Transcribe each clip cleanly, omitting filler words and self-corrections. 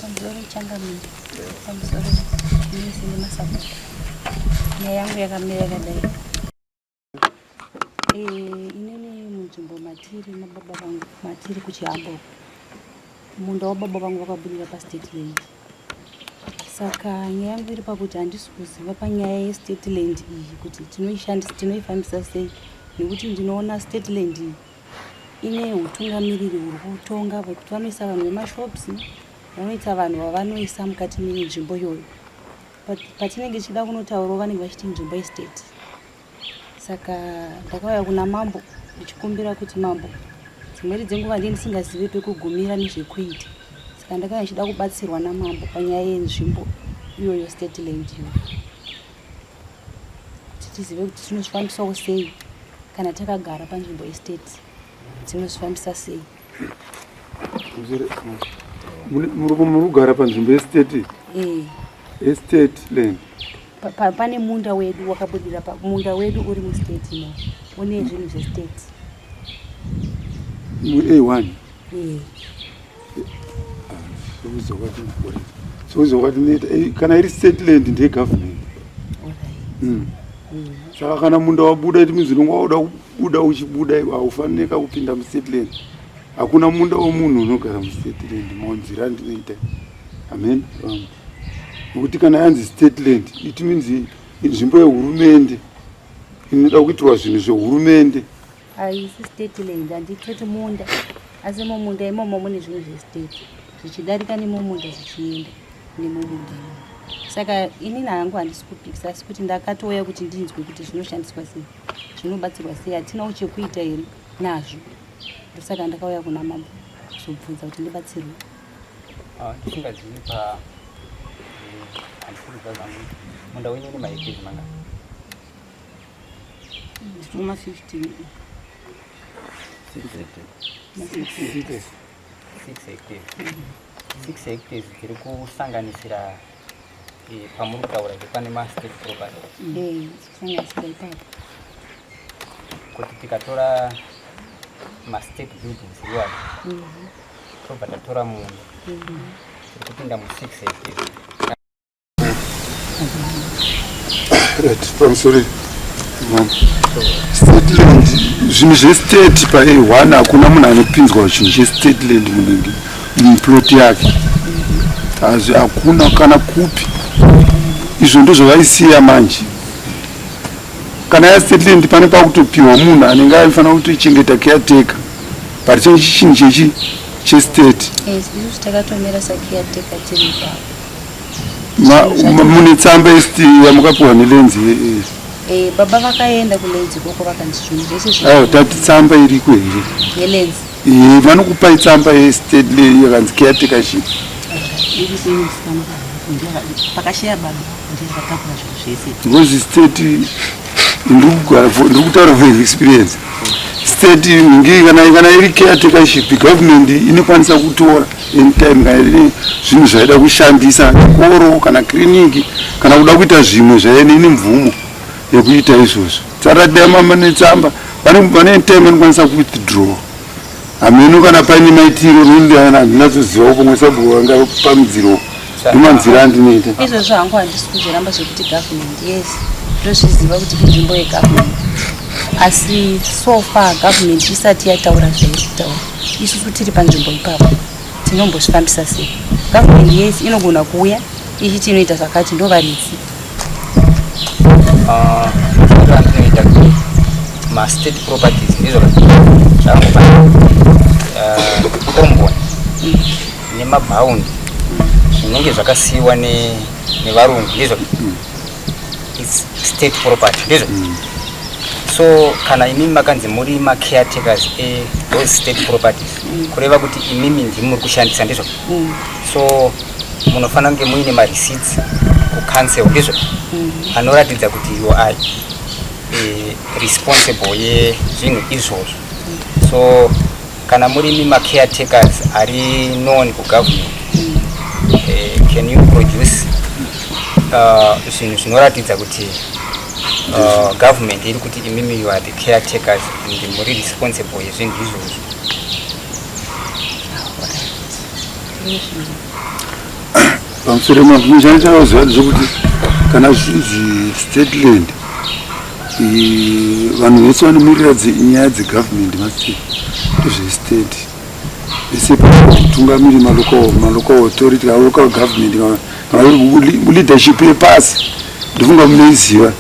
Pamusoro changamire, pamusoro mese nemasabhuku. Nyaya yangu yakamira yakadai. Inini munzvimbo matiri nababa vangu matiri kuchihambo, munda wababa vangu wakabudira pastate land. Saka nyaya yangu iri pakuti handisi kuziva panyaya yestate land iyi kuti tinoishandisa, tinoifambisa sei, nekuti ndinoona state land iyi ine hutungamiriri huri kutonga hwekuti vanoisa vanhu vemashops, vanoita vanhu vavanoisa mukati menzvimbo iyoyo. Patinenge tichida kunotaurawo vanenge vachiti nzvimbo yestate. Saka ndakauya kuna mambo ndichikumbira kuti mambo, dzimweni dzenguva ndiye ndisingazive pekugumira nezvekuita. Saka ndakauya ndichida kubatsirwa namambo panyaya yenzvimbo iyoyo state land iyoyo, kuti tizive kuti tinozvifambisawo sei kana takagara panzvimbo yestate, tinozvifambisa sei. Muri kugara panzvimbo yestate? Estate land. Pane munda wedu wakabudira, munda wedu uri mustate imo, une zvinhu zvestate. Mu-A1? Sokuzokati kana iri state land ndeyegovernment. Saka kana munda wabuda, it means unonga wauda kubuda, uchibuda haufanirika kupinda mustate land. Hakuna munda wemunhu unogara mustate land, maonzira andinoita. Amen. Nokuti kana yanzi state land, it means inzvimbo yehurumende inoda kuitirwa zvinhu zvehurumende. Haisi state land, handitoti munda, asi mumunda imomo mune zvinhu zvestate zvichidarika nemumunda, zvichienda nemumunda imomo. Saka inini hangu handisi kupikisa, asi kuti ndakatouya kuti ndinzwe kuti zvinoshandiswa sei, zvinobatsirwa sei, hatinawo chekuita here nazvo. Ndosaka ndakauya kuna mambo kuzobvunza kuti ndibatsirwe. Ndisingazivi pa handisi kuziva zvangu, munda wenyu une mahectares mangani? Ndiri kuma 15. 6 hectares. 6 hectares dziri kusanganisira pamuri kutaura kuti pane mastate property? Kusanganisira ipapo. Kuti tikatora mastate buildings iwayo, tobva tatora munda, tiri kupinda mu6 hectares. Right, pamusoro state land, zvinhu zvestate pa1, hakuna munhu anopinzwa chinhu chestate land munenge muplot yake. Hazvi, hakuna kana kupi. Izvo ndozvavaisiya. Manje kana yastate land, pane pakutopiwa munhu anenge aifanira kutochengeta, caretaker, but chinhu chinhu chechi chestate. Isusu takatomira sacaretaker tiri ipapo. Mune tsamba yamukapiwa nelands? Baba vakaenda kulands ikoko, vakanzi zvinhu zvese. Aiwa, tati tsamba iriko here? Yelands? Vanokupai tsamba yestate yakanzi caretakership? Pakashaya baba, ndiye akatakura zvinhu zvese. Because state, ndiri kutaura for experience, state ngi kana iri caretakership, government inokwanisa kutora anytime kana ine zvinhu zvaida kushandisa, chikoro kana kiriniki kana kuda kuita zvimwe zvaine, ine mvumo yekuita izvozvo. Saka mama netsamba, pane time anokwanisa kuwithdraw. Hameno kana paine maitiro, handinatsozivawo pomwe sabhuku vanga pamidziro, ndomanzira andinoita. Izvozvo hangu handisi kuzviramba zvekuti government, yes, ndozviziva kuti inzvimbo yegovernment, asi so far government isati yataura zvairi kutaura, isusu tiri panzvimbo ipapo tinombozvifambisa sei? Government, yes, inogona kuuya ichiti inoita zvakati, ndovaridzi. Andinoita kuti mastate properties ndizvo zvakangofanana komboni nemabhaundi zvinenge zvakasiyiwa nevarungu, ndizvo, it's state property, ndizvo. So kana imimi makanzi muri macaretakers ethose state properties, kureva kuti imimi ndimi muri kushandisa, ndizvo. So munofanira kunge muine mareceipts kucouncil, ndizvo, anoratidza kuti you are responsible yezvinhu izvozvo. So kana muri imi macaretakers ari known kugovernment, can you produce zvinhu zvinoratidza kuti government iri kuti imimi you are the caretakers and muri responsible yezvinhu izvozvo? Pamusoro mabvunzo chanoziva ndezvekuti kana zvichinzi state land, vanhu vese vanomirira nyaya dzegovernment, mastate, ndezvestate vese, patungamiri, malocal authority kana local government, kana iri leadership yepasi. Ndifunga munoiziva,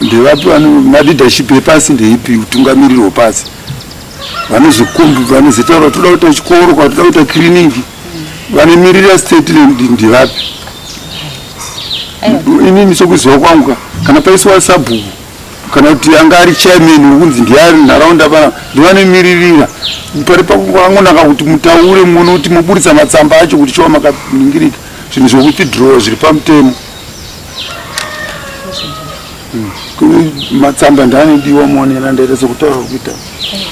ndevapi maleadership epasi? Ndeipi utungamiriri hwepasi? Vanozokombi, vanozotaura toda kuita chikoro, kana toda kuita kiriniki, vanomirira state land ndevapi? Inini sokuziva kwangu kana paisiwa sabhuku kana kuti anga ari chairman wekunzi ndiari nharaunda pana, ndivanomiririra pari pakangonaka kuti mutaure, muone kuti muburitsa matsamba acho kuti chiwa makaningirika zvinhu zvokuwithdraw zviri pamutemo. Matsamba ndaanodiwa, muonera ndaita sekutaura kuita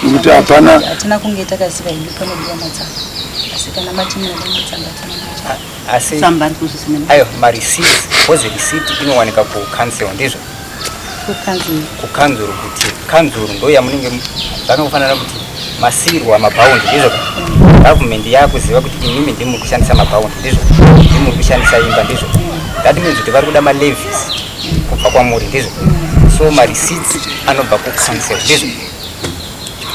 nekuti hapana. Hatina kunge takaziva hedu panodiwa matsamba, asi kana mati munoda matsamba, tinoda matsamba. Asi Tsamba ndikuzvisina. Ayo mareceipts, because receipt inowanika kucouncil, ndizvo? Kukanzuru. Kukanzuru, kuti kanzuru ndo yamunenge zvakangofanana kuti masirwa maboundary, ndizvo? Government yakuziva kuti imimi ndimi muri kushandisa maboundary, ndizvo? Ndimi muri kushandisa imba, ndizvo? That means kuti vari kuda malevies kubva kwamuri, ndizvo? So mareceipts anobva kucouncil, ndizvo?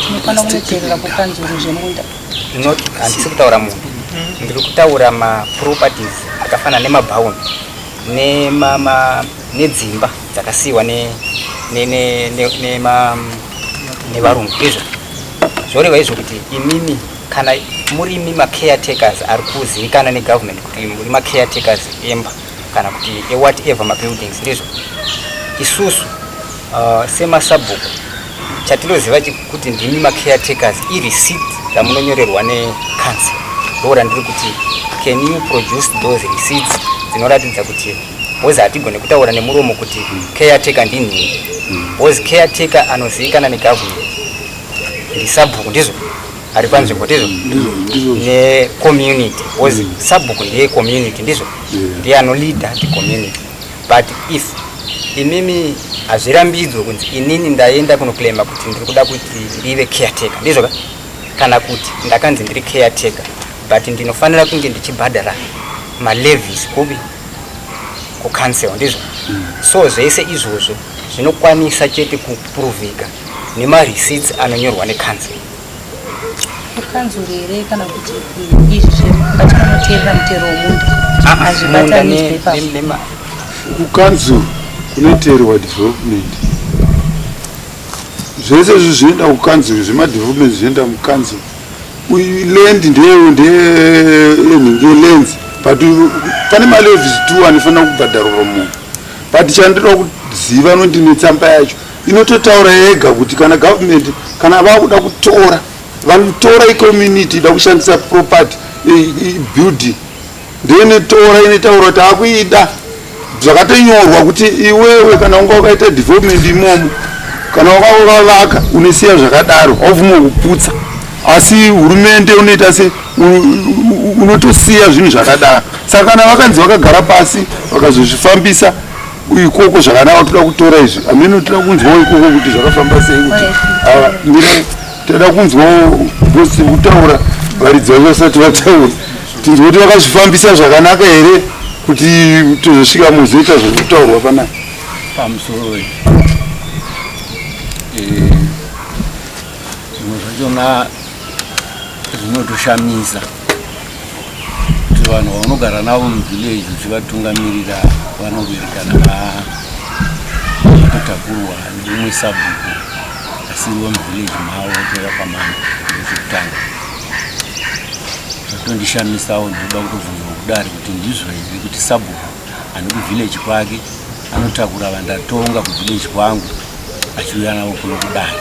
Tinofanira kunoteerera kukanzuru zvemunda? Not, handisi kutaura munhu, ndiri kutaura maproperties akafanana nemaboundary nedzimba dzakasiyiwa nevarungu, ndizvo? Zvoreva izvo kuti imimi kana murimi macaretakers ari kuzivikana negovernment kuti muri macaretakers emba kana kuti ewhatever mabuildings, ndizvo? Isusu semasabhuku chatinoziva kuti ndimi macaretakers ireceipt ramunonyorerwa necouncil. Ndo randiri kuti, can you produce those receipts dzinoratidza kuti, because hatigone kutaura nemuromo kuti caretaker ndinhii, because caretaker anozivikana negovernment ndisabhuku, ndizvo? Ari panzvimbo, ndizvo? Ndizvo. Necommunity, because sabhuku ndeye community, ndizvo? Yeah. Ndiye anoleada the community. But if imimi hazvirambidzwe kunzi inini ndaenda kunoclaima kuti ndiri kuda kuti ndive caretaker, ndizvo ka? Kana kuti ndakanzi ndiri caretaker, but ndinofanira kunge ndichibhadhara malevies kupi? Kucouncil, ndizvo? So zvese izvozvo zvinokwanisa chete kuprovhika nemareceipts anonyorwa necouncil. Kukanzuru here, kana kuti izvi patinonoteerera mutero womunda? Ah, munda Hazvibatanidzwe ipapo. Kukanzuru kunoteerwa development, zvese izvi zvinoenda kukanzuru, zvemadevelopment zvinoenda mukanzuru. Land ndeyo ndenhingi lands, but pane malevies tu anofanira kubhadharwa munhu. But chandinoda kuziva noti netsamba yacho inototaura yega kuti kana government, kana vakuda kutora, vanotora icommunity ida kushandisa property, building, ndoinotora, inotaura kuti akuida. Zvakatonyorwa kuti iwewe kana unga wakaita development imomo, kana wanga wakavaka, unosiya zvakadaro, haubvumi kuputsa, asi hurumende unoita se unotosiya zvinhu zvakadaro. Saka kana vakanzi vakagara pasi vakazozvifambisa ikoko zvakanaka, toda kutora izvi, hamene toda kunzwawo ikoko kuti zvakafamba sei, kuti mira, toda kunzwawo bosi kutaura, varidzi vacho vasati vataura, tinzwe kuti vakazvifambisa zvakanaka here kuti tozosvika muzoita zvekutaurwa panapa. Pamusoro, zvimwe zvachona zvinotoshamisa kuti vanhu vaunogara navo muvillage uchivatungamirira vanoberekana vatotakurwa neumwe sabhuku asiri wemuvillage mavo, otora pamambo. Ndechekutanga zvatondishamisawo, ndinoda kutobvunzwa kudare kuti ndizvo here kuti sabhuku ane kuvillage kwake anotakura vandatonga kuvillage kwangu achiuya navo kuno kudare?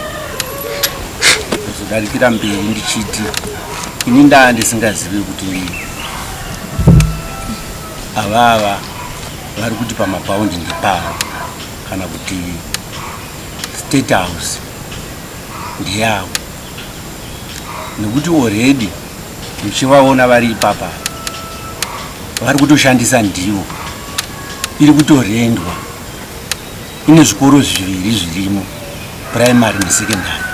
Ndozodarikira mberi ndichiti ini ndaa ndisingazivi kuti avava vari kuti pamaboundary ndepavo kana kuti state house ndeyavo, nekuti already muchivaona vari ipapa vari kutoshandisa, ndivo iri kutorendwa, ine zvikoro zviviri zvirimo, primary nesecondary,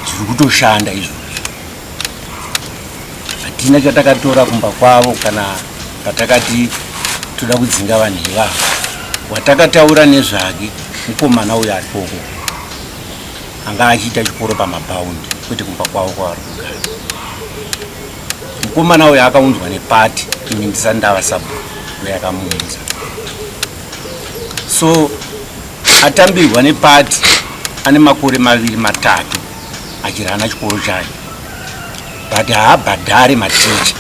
zviri kutoshanda izvozvo. Hatina chatakatora kumba kwavo kana. Patakati toda kudzinga vanhu ivavo, watakataura nezvake mukomana uyo aripoko anga achiita chikoro pamabhaundi, kwete kumba kwavo kwavari kugara. Mukomana uyo akaunzwa nepati ini ndisati ndava sabhuku, ndoyakamuunza. So atambirwa nepati ane makore 2 3 achirana chikoro chake, but haabhadhare maticha.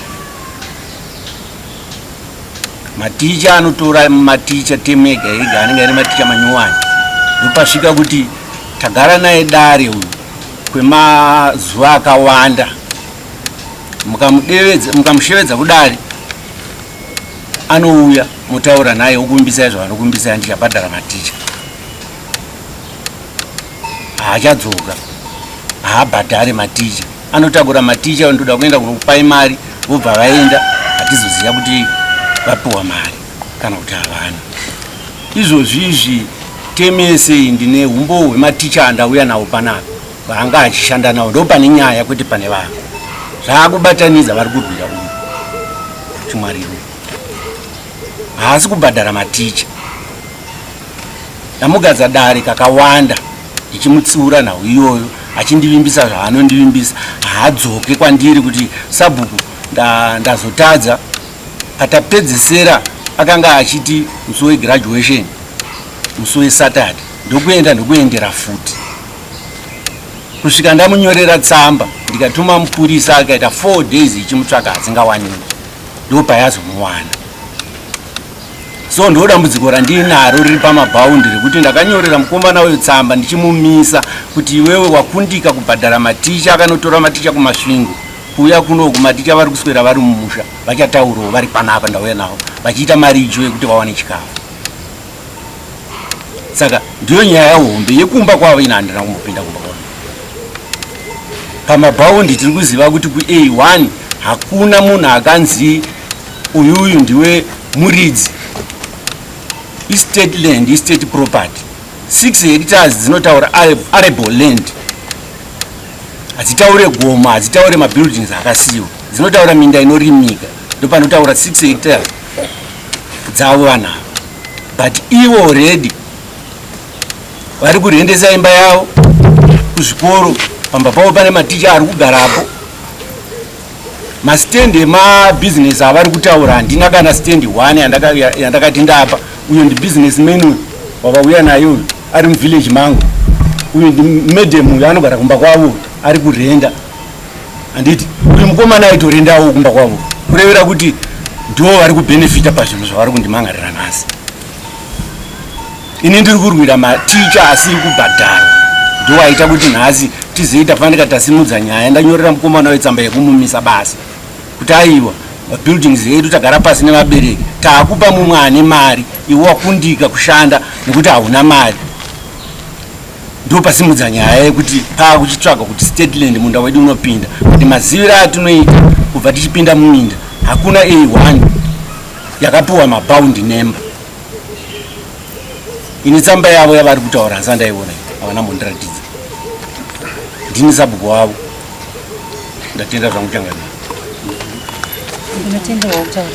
Maticha anotora maticha temu ega ega anenge aine maticha manyowani. Ndopasvika kuti tagara naye dare uyu kwemazuva akawanda, mukamushevedza kudare anouya, motaura naye, okumbisai zvavanokumbisai, ndichabhadhara maticha. Haachadzoka, haabhadhare maticha, anotakura maticha, ndoda kuenda kunokupai mari, vobva vaenda, hatizoziva kuti vapiwa mari kana kuti havana. Izvozvi izvi temese ndine umbowo hwematicha andauya nawo panapa vaanga achishanda nawo, ndo pane nyaya, kwete pane vanhu. Zvaakubatanidza vari kurwira uyu Chimwariro, haasi kubhadhara maticha. Ndamugadza dare kakawanda ndichimutsiura nhau iyoyo, achindivimbisa zvaanondivimbisa, haadzoke kwandiri kuti sabhuku ndazotadza. Patapedzesera akanga achiti musi wegraduation, musi weSaturday, ndokuenda ndokuendera futi kusvika ndamunyorera tsamba, ndikatuma mupurisa akaita 4 days ichimutsvaka asingawaniki, ndopayazomuwana. So ndo dambudziko randinaro riri pamabhaundi rekuti ndakanyorera mukomana uyo tsamba ndichimumisa kuti iwewe wakundika kubhadhara maticha, akanotora maticha kuMasvingo kuuya kunoku. Maticha vari kuswera vari mumusha, vachataurawo vari panapa, ndauya navo vachiita maricho yekuti vawane chikafu. Saka ndiyo nyaya hombe yekumba kwavo. Ina handina kumbopinda kumba kwavo. Pamabhaundi tiri kuziva kuti kuA1 hakuna munhu akanzi uyuyu ndiwe muridzi. Istate land, istate property. 6 hectares dzinotaura arable land, hadzitaure gomo, hadzitaure mabuildings akasiyiwa, dzinotaura minda inorimika. Ndopanotaura 6 hectares dzavo vanhu ava, but ivo already vari kurendesa imba yavo kuzvikoro. Pamba pavo pane maticha ari kugarapo. Masitendi emabhizinesi avari kutaura, handina kana stendi one yandakati ndapa. Uyo ndibusiness man uyu wavauya naye uyu ari muvillage mangu. Uyu ndimadam, uyu anogara kumba kwavo ari kurenda, handiti? Uyu mukomana aitorendawo kumba kwavo, kurevera kuti ndo vari kubhenefita pazvinhu zvavari kundimangarira nhasi. Ini ndiri kurwira maticha asiri kubhadharwa, ndo aita kuti nhasi tizoita fanika tasimudza nyaya. Ndanyorera mukomana wetsamba yekumumisa basa kuti aiwa, mabuildings edu tagara pasi nevabereki, taakupa mumwe ane mari, iwe wakundika kushanda nekuti hauna mari. Ndo pasimudza nyaya yekuti paakuchitsvaga kuti state land, munda wedu unopinda, kuti maziviro atinoita kubva tichipinda muminda, hakuna A1 yakapiwa mabound number. Ini tsamba yavo yavari kutaura hasa ndaiona, havana mbondiratidza. Ndini sabhuku wavo. Ndatenda zvangu changamire. Ndinotenderwa kutaura?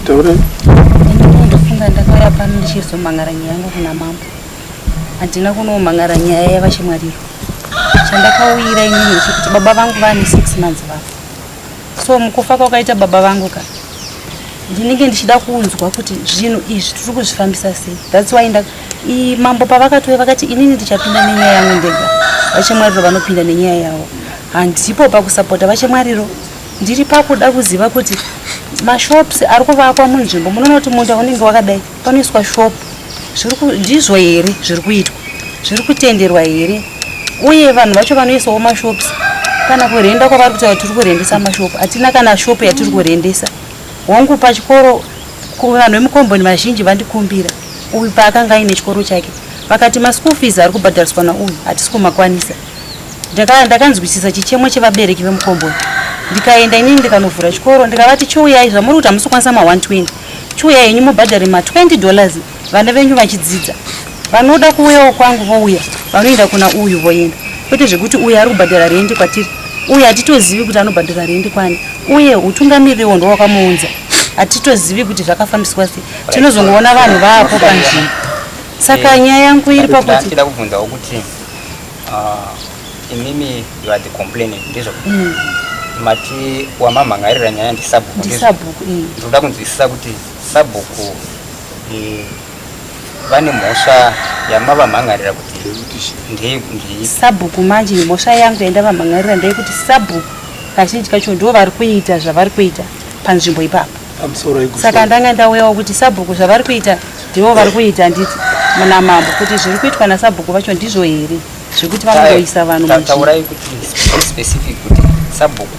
Taura. Ini ndofunga ndakauya pano ndichizomhangara nyaya yangu kuna mambo. Handina kunomhangara nyaya yavaChimwariro. Chandakauyira inini ndechekuti baba vangu vane 6 months vafa. So mukufa kwakaita baba vangu ka, ndinenge ndichida kunzwa kuti zvinhu izvi tiri kuzvifambisa sei. That's why mambo pavakatouya vakati inini ndichapinda nenyaya yangu ndega, vaChimwariro vanopinda nenyaya yavo. Handipo pakusapota vaChimwariro, ndiri pakuda kuziva kuti mashops ari kuvakwa munzvimbo. Munoona kuti munda unenge wakadai, panoiswa shop, ndizvo here zviri kuitwa? Zviri kutenderwa here? Uye vanhu vacho vanoisawo mashops kana kurenda kwavari kutaura, tiri kurendesa mashop, hatina kana shop yatiri kurendesa. Hongu, pachikoro vanhu vemukomboni vazhinji vandikumbira uyu paakanga aine chikoro chake, vakati maschool fees ari kubhadhariswa nauyu hatisi kumakwanisa. Ndakanzwisisa chichemo chevabereki vemukomboni, ndikaenda inini ndikanovhura chikoro, ndikavati chiuyai, zvamuri kuti hamusi kukwanisa ma120, chiuyai henyu mubhadhare ma20 dollars, vana venyu vachidzidza. Vanoda kuuyawo kwangu vouya, vanoenda kuna uyu voenda, kwete zvekuti uyu ari kubhadhara rendi kwatiri. Uye hatitozivi kuti anobhadhara rendi kwani, uye utungamiririwo ndo wakamuunza. Hatitozivi kuti zvakafambiswa sei, tinozongoona vanhu vaapo panzvimbo. Saka nyaya yangu iri pakuti Ndida kubvunzawo kuti imimi, you are the complainant, ndizvo? Mati wamamhangarira nyaya ndisabhuku, ndizvo? Ndisabhuku. Ndinoda kunzwisisa kuti sabhuku vane mhosva yamavamhangarira kuti ndeipi? Sabhuku manje, mhosva yangu yandavamhangarira ndeyekuti sabhuku kazhinji kacho ndo vari kuita zvavari kuita panzvimbo ipapo. Pamusoro. Saka ndanga ndauyawo kuti sabhuku zvavari kuita ndivo vari kuita, handiti namambo, kuti zviri kuitwa nasabhuku vacho ndizvo here zvekuti vanongoisa vanhu munzvimbo? Taurai kuti specific kuti sabhuku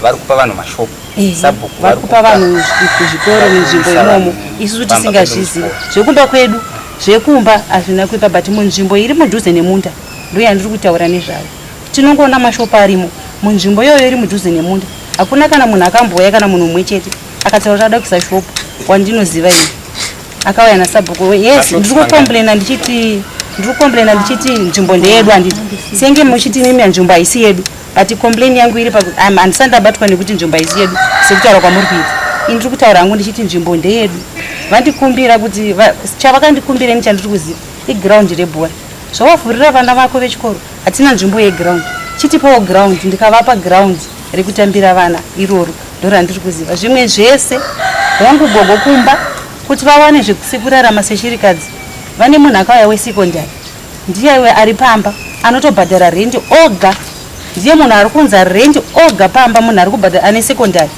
vari kupa vanhu mashopu. Sabhuku vari kupa vanhu kuzvikoro munzvimbo kuisa imomo, vanhu isusu pamba tisingazvizivi. pedu. Zvekumba kwedu, zvekumba hazvina kuipa, but munzvimbo iri mudhuze nemunda ndo yandiri kutaura nezvayo. Tinongoona mashopu arimo munzvimbo iyoyo iri mudhuze nemunda. Hakuna kana munhu akambouya, kana munhu mumwe chete akataura kuti ada kuisa shopu wandinoziva ini akauya nasabhuku. Yes. Mashops Ndiri kucomplaina ndichiti nzvimbo ndeyedu, handiti? Senge muchiti mimi nzvimbo haisi yedu, but complain yangu iri pakuti handisati ndabatwa nekuti nzvimbo haisi yedu sekutaura kwamuri kuita. Ini ndiri kutaura hangu ndichiti nzvimbo ndeyedu. Vandikumbira kuti chavakandikumbira ini chandiri kuziva iground rebhora. Zvawavhurira vana vako vechikoro, hatina nzvimbo yeground, chitipawo ground. Ndikavapa ground rekutambira vana, iroro ndo randiri kuziva. Zvimwe zvese, hongu, gogo kumba kuti vawane zvekurarama sechirikadzi, vane munhu akauya wesekondari, ndiye ari pamba anotobhadhara rendi oga. Ndiye munhu ari kunza rendi oga pamba, munhu ari kubhadhara ane sekondari.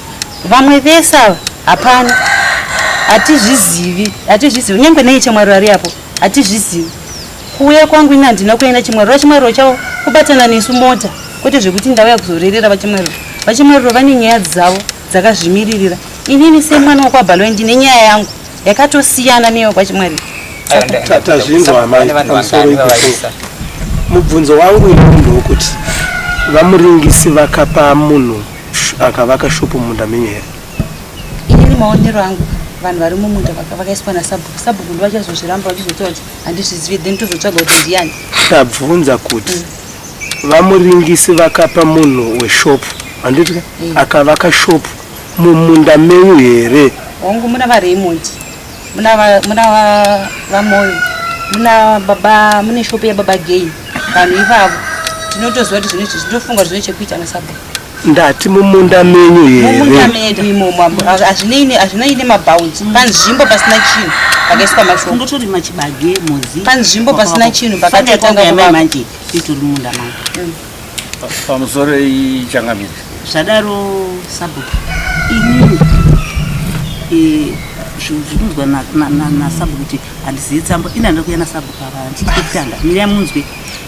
Vamwe vese ava hapana, hatizvizivi, hatizvizivi. Nyange nei Chemwari ari apo, hatizvizivi. Kuuya kwangu ini handina kuenda Chimwariro. Chimwariro chavo kubatana nesu mota, kwete zvekuti ndauya kuzorerera vaChimwariro. VaChimwariro vane nyaya dzavo dzakazvimiririra. Inini semwana wekwaBhaloi ndine nyaya yangu yakatosiyana neyekwachimwariro. Tazvinzwa amai. Vane vanhu Pamusoro vangani ipo. vavaisa? Mubvunzo wangu ini ndokuti vaMuringisi vakapa munhu akavaka shopu mumunda menyu here? Inini maonero angu, vanhu vari mumunda vakaiswa nasabhuku. Sabhuku ndo vachazozviramba vachizotaura kuti handizvizivi, then tozotsvaga kuti ndiani. Tabvunza kuti vaMuringisi vakapa munhu weshopu, handiti? Akavaka shopu mumunda menyu here? Hongu, muna vaRaymond, muna vaMoyo, muna baba, mune shopu yababa Gay. Vanhu ivavo tinotoziva kuti zvino zvinofunga zvine chekuita nasabhuku. Ndati mumunda menyu Mumunda here? medu imomo, hazvinei nemabounds. Panzvimbo pasina chinhu pakaiswa mashopu. Kundotorima chibage, mhodzi. Panzvimbo pasina chinhu pakatotanga yamai kuvakwa. manje itori munda mangu. Pamusoro ichangamiri. Zvadaro sabhuku, inini zvinonzwa nasabhuku kuti handizivi tsambo. Ini handida kuuya nasabhuku ava, handiti kutanga mirai munzwe.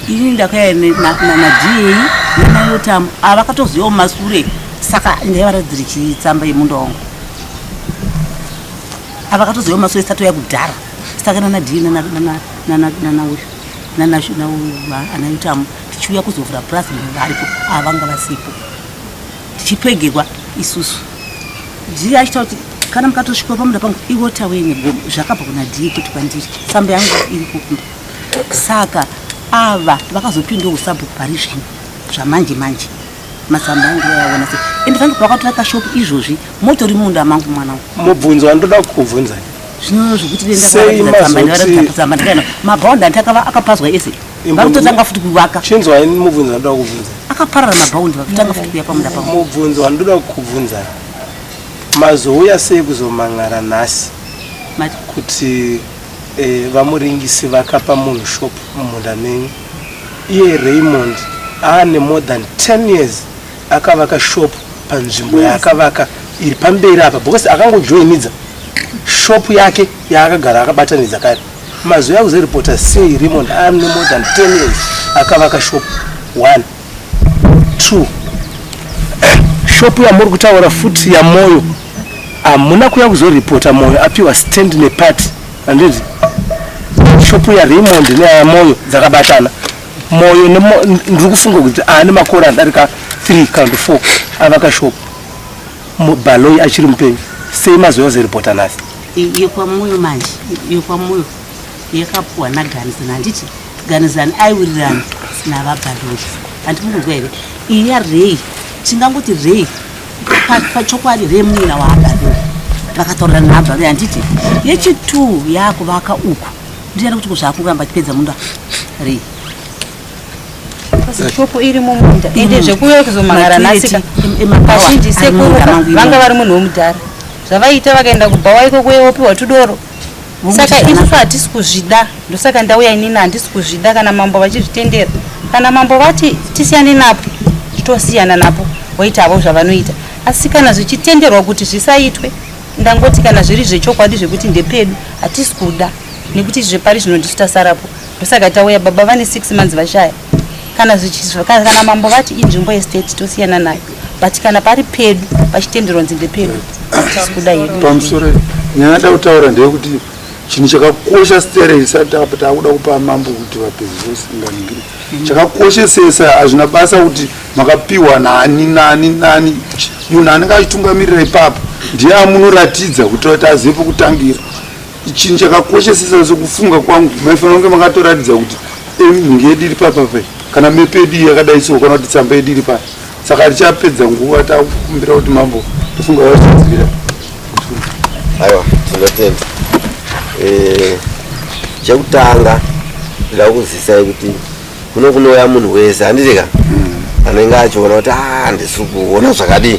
Inini ndakauya naDA nanaYotamu, ava vakatozivawo mumasure, saka ndaivaratidzire chitsamba yemunda wangu. Ava vakatozivawo mumasure, satouya kudhara. Saka nana DA nanauyu anaYotamu tichiuya kuzovhura purasi, munhu varipo, ava vanga vasipo, tichipegerwa isusu. Ndiye achitaura kuti kana mukatosvika pamunda pangu iwota negomo, zvakabva kuna DA kuti kwandiri tsamba yangu iripo kumba. Saka ava vakazopindawo usabhuku pari zvino zvamanje manje, matsamba angu ayaona se ende fange pakatora kashopu izvozvi motori munda mangu, mwana wangu. Mubvunzo wandoda kukubvunzai. Zvino zvokuti Sei tsamba tsamba ndikaenda mabhaunda andakava akapazwa ese, varikutotanga futi kuvaka. Chinzwai mubvunzo wandoda kukubvunzai. Akaparara mabhaundi, vakutanga futi kuuya pamunda pangu. Mubvunzo wandoda kukubvunzai, mazouya sei kuzomang'ara nhasi Mati? kuti vaMuringisi vakapa munhu shop mumunda menyu, iye Raymond aane more than 10 years akavaka shop panzvimbo yaakavaka iri pamberi apa, because akangojoinidza shop yake yaakagara akabatanidza kare? Mazouya kuzoripota sei Raymond aane more than 10 years akavaka shop? One, two, shop yamuri kutaura futi yaMoyo, hamuna kuya kuzoripota Moyo apiwa stand nepati, handiti? Shopu yaRaymond neyaMoyo dzakabatana. Moyo ndiri kufunga kuti aane makore anodarika 3 kana kuti 4 avaka shopu, Baloi achiri mupenyu. Sei mazouya kuzoripota nhasi? YekwaMoyo manje, yekwaMoyo yakapuwa naGanizani, handiti? Ganizani aiwirirana navaBhaloi, handiti? Munonzwa here? Iyi yarei Tingangoti rei pachokwadi rei munin'ina waAbabeu vakataurirana naAbabeu handiti yechi2 yaakuvaka uku ndichada kuti kuzvaakuramba achipedza munda rei shopu iri mumunda ende mm. zvekuuya kuzomangara nhasika kazhinji sekuru vanga vari munhu wemudhara zvavaiita vakaenda kubhawa ikoko uye wopiwa tudoro saka isusu hatisi kuzvida ndosaka ndauya inini handisi kuzvida kana mambo vachizvitendera kana mambo vati tisiyane napo tosiyana napo voita havo zvavanoita asi kana zvichitenderwa kuti zvisaitwe ndangoti kana zviri zvechokwadi zvekuti ndepedu hatisi kuda nekuti zvepari zvino ndisu tasarapo ndosaka tauya baba vane 6 months vashaya kana zvichizwa kana mambo vati inzvimbo yestate tosiyana nayo but kana pari pedu pachitenderwa nzi ndepedu hatisi kuda hedu pamusoro nyaya da kutaura ndeyekuti chinhu chakakosha stere isati takuda kupa mambo kuti vapedzi chakakoshesesa hazvina basa kuti makapiwa nani nani nani munhu anenge achitungamirira ipapo ndiye amunoratidza kuti kuti azive pekutangira chinhu chakakoshesesa sekufunga kwangu maifanira kunge makatoratidza kuti mhingi yedu iri papa kana mepu yedu yakadai so kana kuti tsamba yedu iri papa saka tichapedza nguva takukumbira kuti mambo tofunga vazvidzivira aiwa tinotenda eh, chekutanga ndida kuzisai kuti kuno kunouya munhu wese handiti ka hmm. anenge achiona kuti ah, handisi kuona zvakadii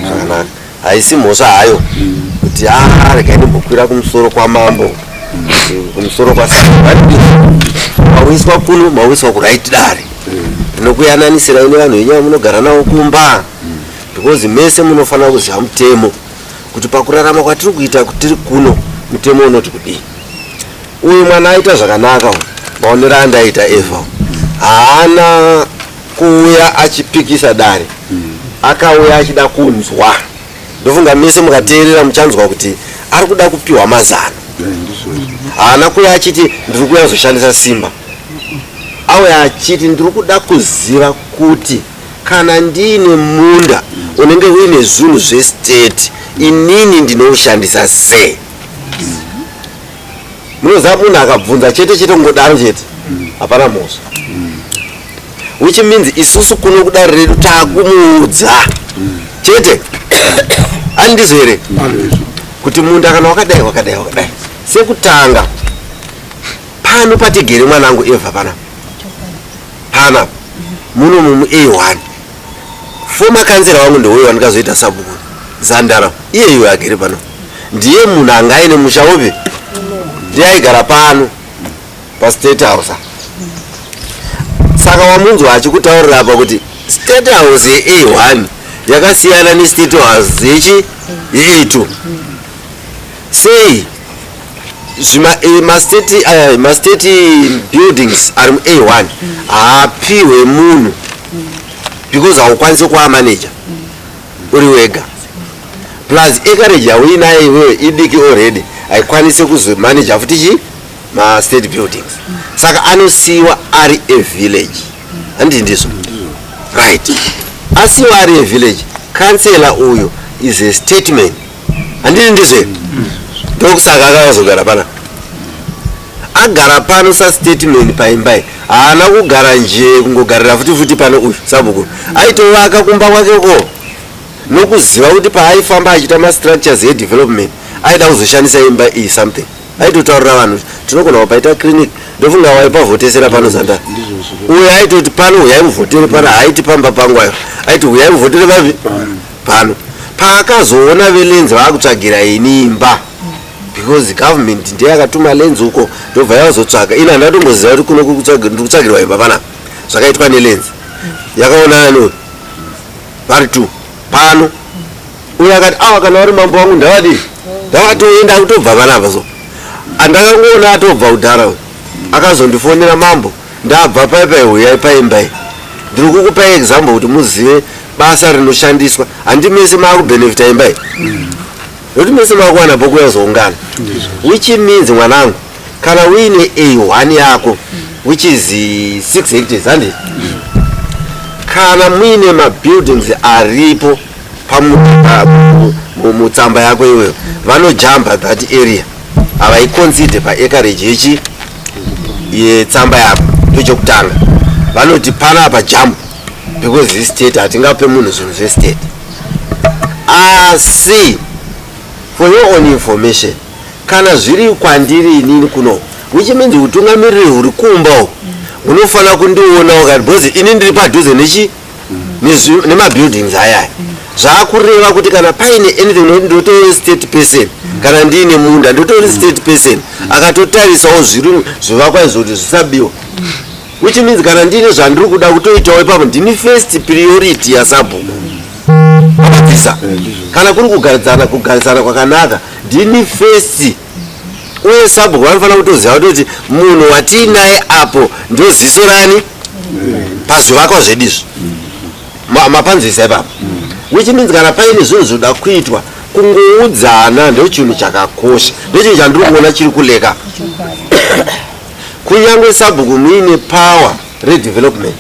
zvakanaka haisi mhosva hayo hmm. kuti ah, regai ndimbokwira kumusoro kwamambo hmm. kumusoro kwamauyiswa kuno mauyiswa kuright dare rinokuyananisirai nevanhu venyu vamunogara navo kumba because mese munofanira kuziva mutemo kuti pakurarama kwatiri kuita tiri kuno mutemo unoti kudii uyu mwana aita zvakanaka uyu maonero andaita eva haana kuuya achipikisa dare akauya achida kunzwa ndofunga mese mukateerera muchanzwa kuti ari kuda kupiwa mazano haana kuuya achiti ndiri kuuya kuzoshandisa simba auya achiti ndiri kuda kuziva kuti Kana ndiine munda unenge uine zvinhu zvestate inini ndinoushandisa sei? Munoziva munhu akabvunza chete chete kungodaro chete hapana mhosva. Which means isusu kuno kudare redu takumuudza chete handizvo here kuti munda kana wakadai wakadai wakadai sekutanga pano patigere mwanangu Eva pana Pana muno mumu A1 former kansela wangu ndouyo wandikazoita sabhuku Zandara iye iwe agere pano ndiye munhu anga aine musha upi ndiye aigara pano pastate house saka wamunzwa achikutaurira apa kuti state house ye-a1 yakasiyana nestate house yechi ye-a2 sei zvima eh, mastate eh, mastate buildings ari mu-a1 haapihwe munhu because haukwanisi kuamanager uri wega plus acreage yauinayo iwewe idiki already haikwanisi kuzomanager futi chi mastate buildings saka anosiyiwa ari a village handiti ndizvo right asiyiwa ari a village kansela uyo is a statement handiti ndizvo here ndokusaka akazogara pana agara pano sastatement paimba iyi haana kugara nje kungogarira futi futi pano uyu sabhuku aitovaka kumba kwake ko nokuziva kuti paaifamba achiita mastructures edevelopment aida kuzoshandisa imba iyi something aitotaurira vanhu tinogona kupaita clinic ndofunga waipavhotesera pano zanda uyo aitoti pano huyai muvhotere pano haaiti pamba pangu ayo aiti huyai muvhotere papi pano paakazoona velenzi vaakutsvagira ini imba because government ndiye yakatuma lenzi uko ndobva yazotsvaga ini handatomboziva kuti kuno ndikutsvagirwa imba panapa zvakaitwa nelenzi yakaonana neuyu vari two pano uyo akati awa kana vari mambo wangu ndavadii ndavatoenda kutobva panapa so andakangoona atobva kudhara uyu akazondifonera mambo ndabva pai pai huyai paimba iyi ndiri kukupai example kuti muzive basa rinoshandiswa handi mese maakubhenefita imba iyi nokuti mese maakuwana pokuya zoungana which means mwanangu kana uine a1 yako which is 6 hectares handi kana muine mabuildings aripo mutsamba yako iweyo vanojamba that area havaiconsider paacreage yechi yetsamba yako ndochekutanga vanoti panapa jump Because istate, hatingape munhu zvinhu zvestate. Asi for your own information, kana zviri kwandiri inini kuno, which means utungamiriri huri kumba uku hunofanira kundionawo kati, because ini ndiri padhuze nechi nemabuildings ayaya. Zvaakureva kuti kana paine anything, nokuti ndotori state person, kana ndiine munda ndotori state person akatotarisawo zviri zvivakwa izvo kuti zvisabiwa, which means kana ndiine zvandiri kuda kutoitawo ipapo, ndini first priority yasabhuku akabvisa. Kana kuri kugaridzana, kugarisana kwakanaka, ndini first. Uye sabhuku vanofanira kutoziva kutoti munhu watiinaye apo ndoziso rani pazvivakwa zvedu izvi. Mapanzwisa ipapo? Which means kana paine zvinhu zvinoda kuitwa, kungoudzana ndochinhu chakakosha, ndochinhu chandiri kuona chiri kuleka. Kunyange sabhuku muine power redevelopment,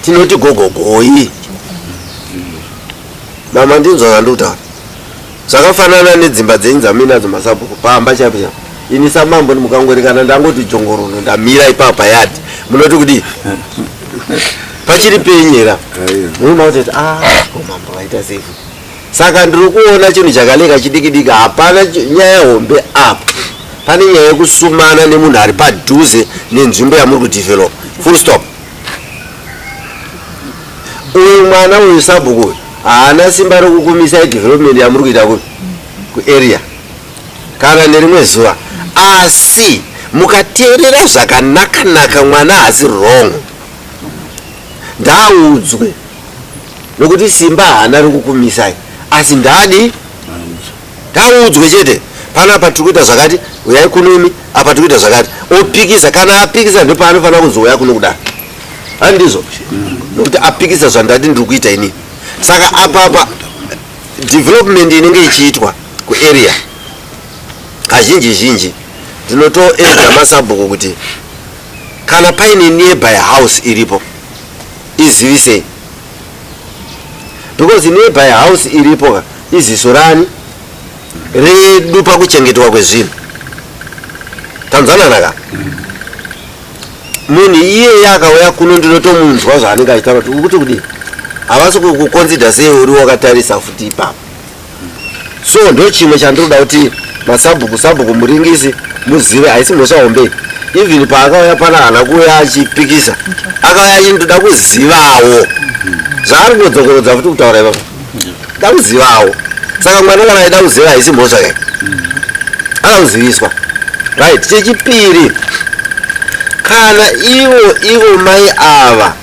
tinoti gogogoi. Mama, ndinzwa zvandiri kutaura? Zvakafanana nedzimba dzenyu dzamuinadzo masabhuku, pamba chaipo chaipo. Ini samambo mukangori kana ndangoti jongorono ndamira ipapo payadhi, munoti kudii? Pachiri penyera munoona kutoti a ko mambo vaita sei futi. Saka ndiri kuona chinhu chakaleka chidiki diki, hapana nyaya hombe apa. Pane nyaya yekusumana nemunhu ari padhuze nenzvimbo yamuri kudevelop, full stop. Uyu mwana uyu, sabhuku uyu, haana simba rekukumisai development yamuri kuita kuarea kana nerimwe zuva. Asi mukateerera zvakanaka-naka, mwana haasi wrong, ndaudzwe, nokuti simba haana rekukumisai, asi ndadi ndaudzwe chete. Panapa tiri kuita zvakati, uyai kuno imi, apa tiri kuita zvakati. Opikisa, kana apikisa ndopaanofanira kuzouya kuno kudaro, handizvo? Nokuti apikisa zvandati ndiri kuita inini. Saka apapa development inenge ichiitwa kuarea, kazhinji zhinji ndinotoedza masabhuku kuti kana paine nearby house iripo, izivisei, because nearby house iripo ka iziso rani redu pakuchengetwa kwezvinhu. Tanzwanana ka? Munhu iyeye akauya kuno, ndinotomunzwa zvaanenge achitaura kuti ukuti kudii. Havasi kukuconsider sei uri wakatarisa futi ipapo. So ndo chimwe chandinoda kuti masabhuku, sabhuku Muringisi, muzive, haisi mhosva hombe. Even paakauya pana, haana kuuya achipikisa, akauya achindoda kuzivawo zvaari kudzokorodza futi kutaura ipapo, da kuzivawo. Saka mwana kana aida kuziva, haisi mhosva kai, ada kuziviswa, right? Chechipiri, kana ivo mai ava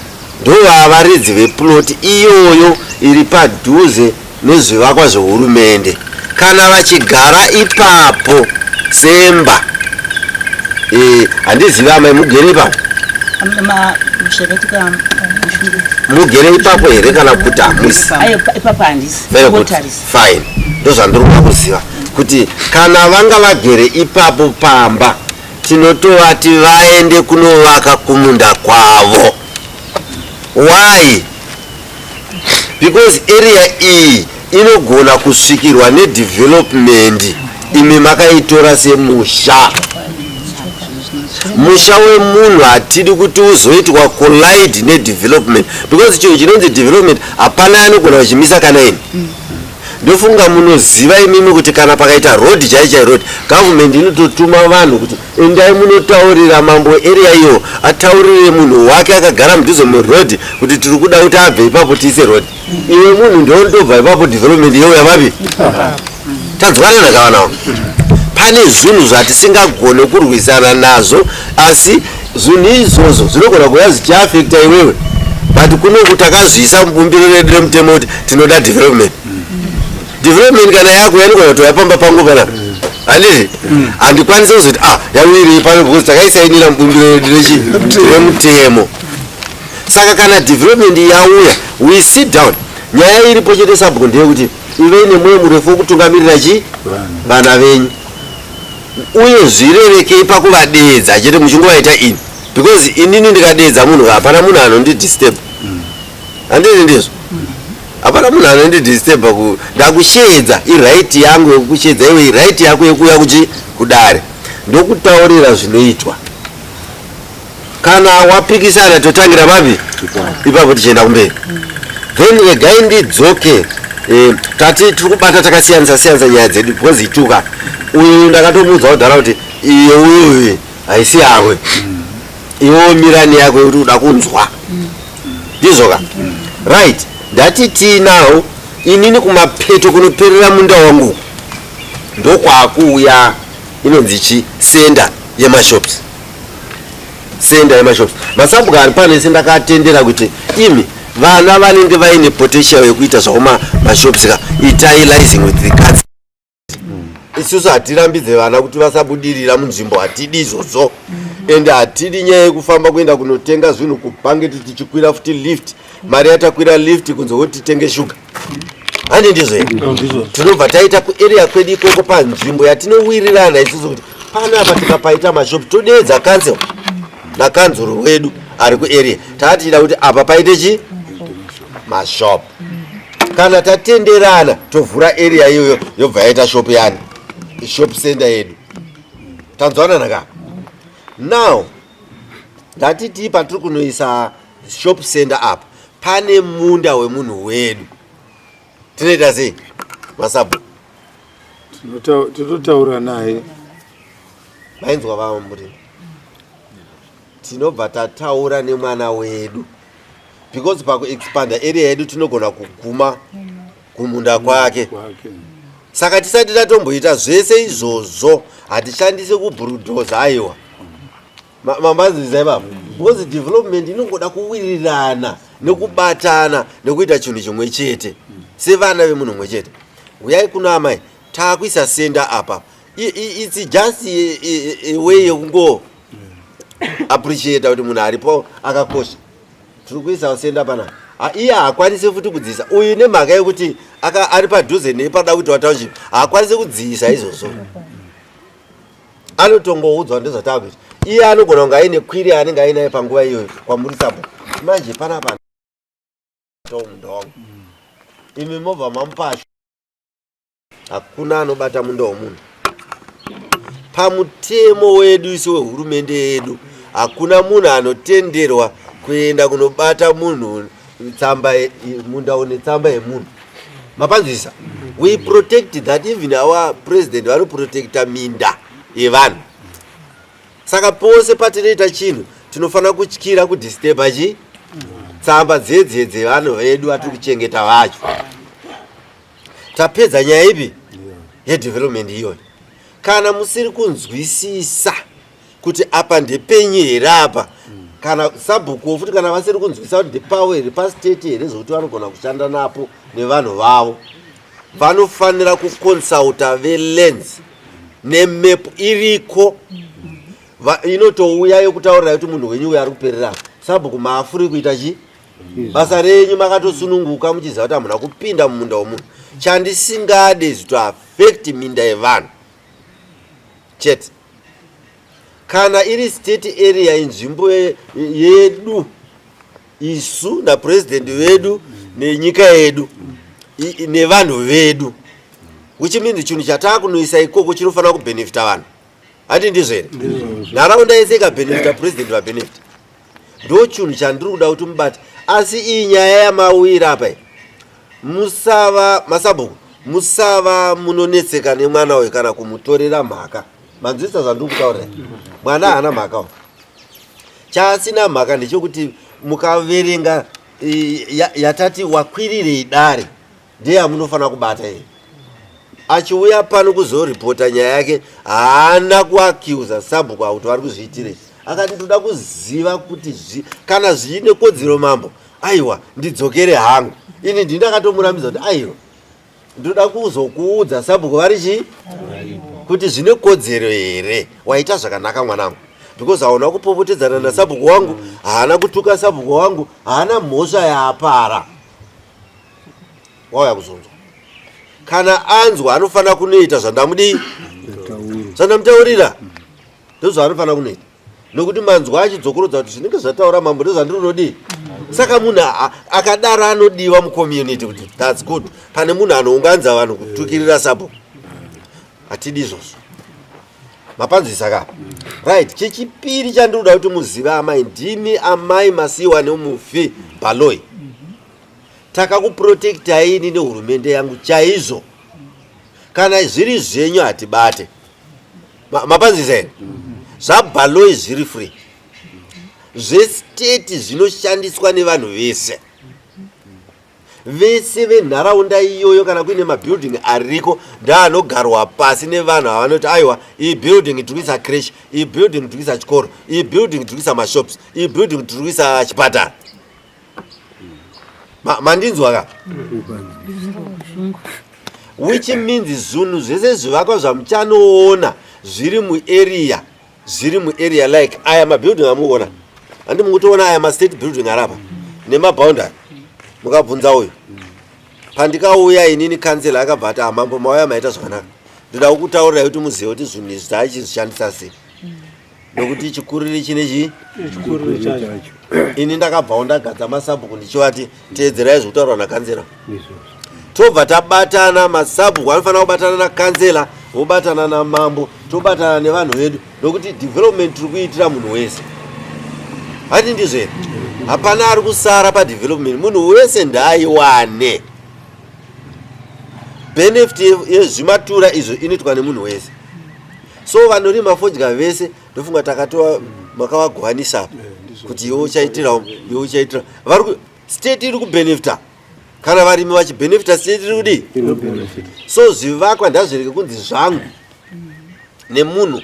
ndovavaridzi veplot iyoyo iri padhuze nezvivakwa zvehurumende, kana vachigara ipapo semba, handizivi amai, mugere ipapo? Zvakaitika. Mugere ipapo here kana kuti hamusi? Ayo, ipapo handisi. Very good. Kungotarisa. Fine, ndozvandiri kuda kuziva, kuti kana vanga vagere ipapo pamba, tinotovati vaende kunovaka kumunda kwavo. Why? Because area iyi inogona kusvikirwa nedevelopment, imi makaitora semusha. Musha wemunhu hatidi kuti uzoitwa collide nedevelopment, because chinhu chinonzi development hapana anogona kuchimisa. Kana ini ndofunga munoziva imimi kuti kana pakaita road chai chai road, government inototuma vanhu kuti endai munotaurira mambo area iyo, ataurire munhu wake akagara mudhuze muroad kuti tiri kuda kuti abve ipapo tiise road. Iwe munhu ndondobva ipapo, development yeuya vapi? Tanzwanana kavanawo? Pane zvinhu zvatisingagone kurwisana nazvo, asi zvinhu izvozvo zvinogona kuva zvichiafecta iwewe, but kunoku takazviisa mubumbiro redu remutemo kuti tinoda development. Development kana yako yanogona kutoya pamba pangu panapa, handiti? Handikwanisi kuzoti, ah, yawirei pano, because takaisainira mubumbiro redu remutemo. Saka kana development yauya, we sit down. Nyaya iripo chete, sabhuku, ndeyekuti ivei nemwoyo murefu wekutungamirira chi vana venyu, uye zvirerekei pakuvadeedza chete muchingovaita ini, because inini ndikadeedza munhu, hapana munhu anondidisturb, handiti ndizvo? Hapana munhu anondidisturba. Ndakusheedza, iright yangu yekukusheedza iwe, iright yako yekuuya kuchi kudare, ndokutaurira zvinoitwa. Kana wapikisana totangira papi ipapo tichienda kumberi. Then regai ndidzoke. Tati tiri kubata takasiyanisa siyanisa nyaya dzedu because ituka uyu ndakatomuudza kudhara kuti iye uyu haisi yakwe, iwe mirani yako yekuti uda kunzwa ndizvoka. Right, ndati tiinawo inini kumapeto kunoperera munda wangu ndokwakuuya inonzi chi center yemashops, center yemashops. Masabhuku ari pano ese ndakatendera kuti imi vana vanenge vaine potential yekuita zvavo mashops ka, itai liaising with the council. Isusu hatirambidze vana kuti vasabudirira munzvimbo, hatidi izvozvo. Ende hatidi nyaya yekufamba kuenda kunotenga zvinhu kubhangeti tichikwira futi lift, mari yatakwira lift kunze kuti titenge shuga. Handi ndizvo here? Tinobva taita kuarea kwedu ikoko panzvimbo yatinowirirana isusu kuti panapa tikapaita mashopu, todeedza council nakanzuru wedu ari kuarea, taatida kuti apa paite chi mashop. Kana tatenderana, tovhura area iyoyo, yobva yaita shop yani, shop center yedu. Tanzwanana ka? Now ngatiti patiri kunoisa shop center apa pane munda wemunhu wedu, tinoita sei, masabhu? Tinototaura naye. Mainzwa vamuri, tinobva tataura nemwana wedu because pakuexpanda area yedu tinogona kuguma kumunda kwake. Kwake. Saka tisati tatomboita zvese izvozvo, hatishandisi kubulldoza, aiwa. Mambanzisa ipapo, because development inongoda kuwirirana nekubatana nekuita chinhu chimwe chete sevana vemunhu mumwe chete. Uyai kuno amai, taakuisa center apa. It's just a way yekungo appreciata kuti munhu aripo akakosha. Tiri kuisa center panapa. Iye haakwanisi futi kudzisa uyu nemhaka yekuti ari padhuze nepada kuitwa township, haakwanisi kudzisa izvozvo, anotongoudzwa ndezvataakuita. Iye anogona kunge aine query yaanenge ainayo panguva iyoyo kwamuri sapo. Manje panapa munda wangu, imi mobva mamupasha. Hakuna anobata munda womunhu pamutemo wedu isu wehurumende yedu. Hakuna munhu anotenderwa kuenda kunobata munhu tsamba munda une tsamba yemunhu. Mapanzwisa? We protect that. Even our president vanoprotecta minda yevanhu. Saka pose patinoita chinhu tinofanira kutyira kudisturba chi tsamba dzedze dzevanhu vedu vatiri kuchengeta vacho. Tapedza nyaya ipi yedevelopment iyoyo. Kana musiri kunzwisisa kuti apa ndepenyu here apa, kana sabhukuwo futi kana vasiri kunzwisisa kuti ndepavo here, pastate here, zvokuti vanogona kushanda napo nevanhu vavo, vanofanira kuconsulta velands nemap iriko. Inotouya yokutaurira kuti munhu wenyu uyo ari kuperera. Sabhuku maafuri kuita chi basa renyu makatosununguka muchiziva kuti hamuna kupinda mumunda womunhu. Chandisingade is to affect minda yevanhu chete. Kana iri state area, inzvimbo yedu isu napurezidendi vedu nenyika yedu nevanhu vedu, which means chinhu chataakunoisa ikoko chinofanira kubhenefita vanhu. Handi ndizvo here? Nharaunda yese ikabhenefita, purezidendi vabhenefita. Ndo chinhu chandiri kuda kuti mubate. Asi iyi nyaya yamawira apa iyi, musava masabhuku, musava munonetseka nemwana uyu kana kumutorera mhaka. Manzwisisa zvandiri kutaurira? Mwana haana mhaka uyu. Chaasina mhaka ndechekuti mukaverenga yatati wakwirirei dare, ndiye yamunofanira kubata iyi. Achiuya pano kuzoripota nyaya yake, haana kuaccusa sabhuku akuti vari kuzviitirei. Akati ndoda kuziva kuti kana zviine kodzero mambo, aiwa, ndidzokere hangu. Ini ndini ndakatomurambiza kuti aiwa, ndoda kuzokuudza sabhuku vari chii kuti zvine kodzero here. Waita zvakanaka mwanangu, because hauna kupopotedzana nasabhuku wangu, haana kutuka sabhuku wangu, haana mhosva yaapara. Wauya kuzonzwa, kana anzwa anofanira kunoita zvandamudii, zvandamutaurira, ndozvaanofanira kunoita, nokuti manzwa achidzokorodza kuti zvinenge zvataura mambo ndozvandiri kunodii. Saka munhu akadaro anodiwa mucommunity kuti that's good. Pane munhu anounganidza vanhu kutukirira sabhuku, hatidi izvozvo. Mapanzwisa ka? Right, chechipiri chandiri kuda kuti muzive amai, ndimi amai masiiwa nemufi Baloyi. Takakuprotectai ini nehurumende yangu chaizvo. Kana zviri zvenyu hatibate. Mapanzwisa here? ZvaBaloyi zviri free. Zvestate zvinoshandiswa nevanhu vese. Vese venharaunda iyoyo kana kuine mabuilding ariko ndaanogarwa pasi nevanhu avanoti aiwa, iyi building tiri kuisa creche, iyi building tiri kuisa chikoro, iyi building tiri kuisa mashops, iyi building tiri kuisa chipatara. Mandinzwa ka? Which means zvinhu zvese zvivakwa zvamuchanoona zviri muarea, zviri muarea like aya mabuilding amukuona, handi mukutoona aya mastate building arapa nemaboundary. Mukabvunza uyu, pandikauya inini kansela akabva ati, "Amambo, mauya maita zvakanaka. Ndoda kukutaurirai kuti muzive kuti zvinhu izvi taachizvishandisa sei, nokuti chikuriri chine chii." Chikuriri chacho. Ini ndakabvawo ndagadza masabhuku ndichivati, "Teedzerai zvekutaurwa nakansela." Tobva tabatana, masabhuku anofanira kubatana nakansela, vobatana namambo, tobatana nevanhu vedu, nokuti development tiri kuitira munhu wese. Hati ndizvo here? Hapana ari kusara padevelopment, munhu wese ndaaiwane benefit yezvimatura izvo inoitwa nemunhu wese. So vanorima fodya vese, ndofunga takatova makavagovanisa apa kuti iwe uchaitirawo, iwe uchaitira. State iri kubenefita kana varimi vachibenefita, state iri kudii? So zvivakwa ndazvirege kunzi zvangu nemunhu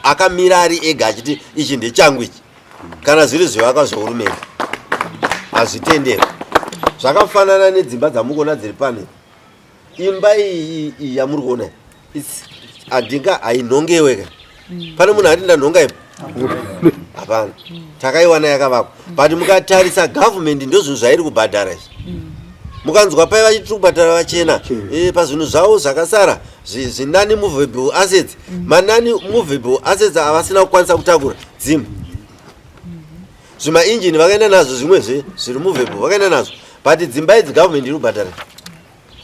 akamira ari ega achiti ichi ndechangu ichi. Kana zviri zvivakwa zvehurumende hazvitenderwi. Zvakafanana nedzimba dzamukuona dziri pano. Imba iyi iyi yamuri kuona iyi, handinga hainhongewe ka. Pane munhu ati ndanhonga imba? Hapana. Takaiwana yakavakwa, but mukatarisa government ndozvinhu zvairi kubhadhara izvi. Mukanzwa pai vachiti tiri kubhadhara vachena pazvinhu zvavo zvakasara zvinani movable assets, manani movable assets avasina kukwanisa kutakura, dzimba, zvimainjini vakaenda nazvo, zvimwezve zviri movable vakaenda nazvo, but dzimba idzi government iri kubhadhara.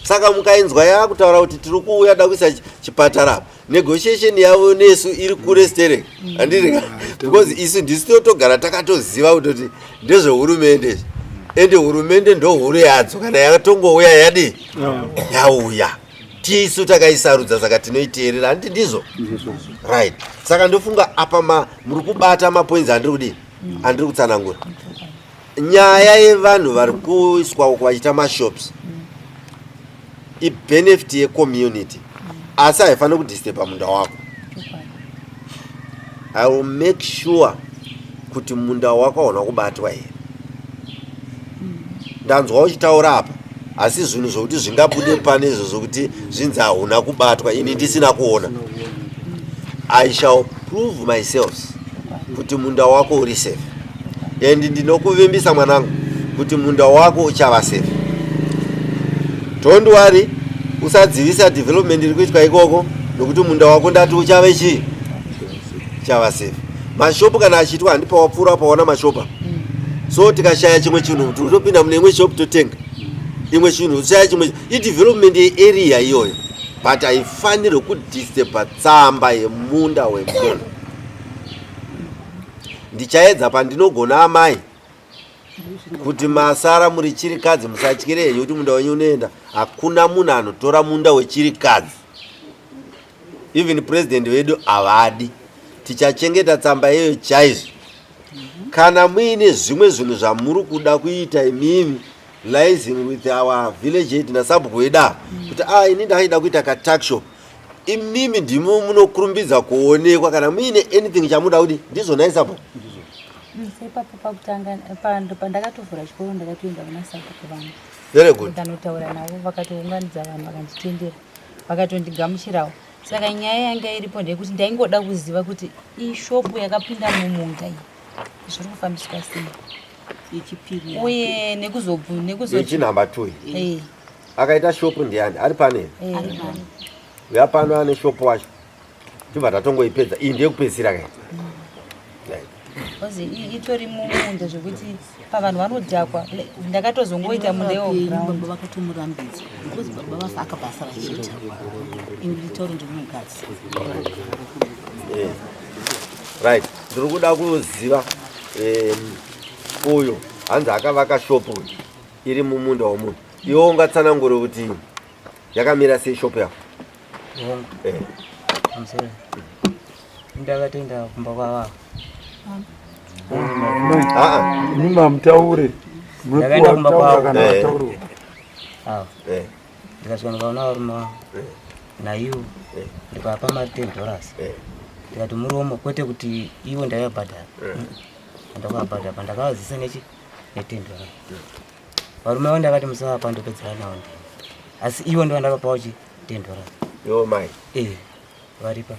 Saka mukainzwa yaakutaura kuti tiri kuuya da kuisa chipatara apa, negotiation yavo nesu iri kure sterek, handiri? Because isu ndisu totogara takatoziva kutoti ndezvehurumende izvi, ende hurumende ndo huru yadzo. Kana yakatongouya yadii, yauya, tisu takaisarudza, saka tinoiteerera, handiti ndizvo? Right, saka ndofunga apa muri kubata mapoints andiri kudii, andiri kutsanangura. Nyaya yevanhu vari kuiswa uko vachiita mashops ibenefit yecommunity, asi haifaniri kudisturba munda wako. I will make sure kuti munda wako hauna kubatwa here. Ndanzwa uchitaura apa, asi zvinhu zvokuti zvingabude pane izvo zvokuti zvinzi hauna kubatwa, ini ndisina kuona, I shall prove myself kuti munda wako uri safe, and ndinokuvimbisa mwanangu kuti munda wako uchava safe. Don't worry, usadzivisa development iri kuitwa ikoko, nokuti munda wako ndati uchave chii? Uchava safe. Mashopu kana achiitwa, handipa wapfuura paona mashopa. So tikashaya chimwe chinhu, totopinda mune imwe shop totenga imwe chinhu. Shaya chimwe, idevelopment yearea iyoyo, but haifanirwi kudisturba tsamba yemunda wemunhu. Ndichaedza pandinogona amai kuti masara muri chirikadzi, musatyire henyu kuti munda wenyu unoenda. Hakuna munhu anotora munda wechirikadzi, even president vedu havadi. Tichachengeta tsamba iyoyo chaizvo. Kana muine zvimwe zvinhu zvamuri kuda kuita imimi, liaising with our village head nasabhuku wedu ava kuti a ini ndaida kuita katuckshop, imimi ndimo munokurumbidza kuonekwa kana muine anything chamuda kuti ndizvona isapo. Seipapo pakutanga pandakatovhura chikoro, ndakatoenda kuna sabhuku vangu. Very good. Ndikanotaura navo, vakatounganidza vanhu, vakanditendera, vakatondigamuchirawo. Saka nyaya yanga iripo ndeyekuti ndaingoda kuziva kuti ishopu yakapinda mumunda iyi zviri kufambiswa sei. Yechipiri. Uye nekuzoti Yechinhamba 2. Akaita shopu ndiani? Ari pane? Eh. Uya pano ane shopu wacho, tibva tatongoipedza. Iyi ndeyekupedzisira kai. Right. Ozi itori mumunda zvekuti pavanhu vanodhakwa. Ndakatozongoita munda iwo. Baba vakatomurambidza because baba vafa akabasa vachiita. Ini nditaure, ndiri mukadzi. Eh. Right, ndiri kuda kuziva uyu hanzi akavaka shopu iri mumunda womunhu. Iwe ungatsanangure kuti yakamira sei shopu yako? Hongu. Eh. Pamusoro. Ndakatoenda kumba kwavavo. Ah, Imi mamutaure. Ndakaenda kumba kwavo. Kana Eh. vataurwa. Avo. Eh. Ndikasvika ndikaona varume vavo. Eh. Naivo. Eh. Ndikavapa mari $10. Eh. Ndikati muromo kwete kuti ivo ndaivabhadhara. Eh. Ndakavabhadhara pandakavazisa nechi ne $10. Varume vavo ndakati musavapa ndopedzera navo ndini. Asi ivo ndivo ndakapawo chi $10. Yo mai. Eh. Varipa.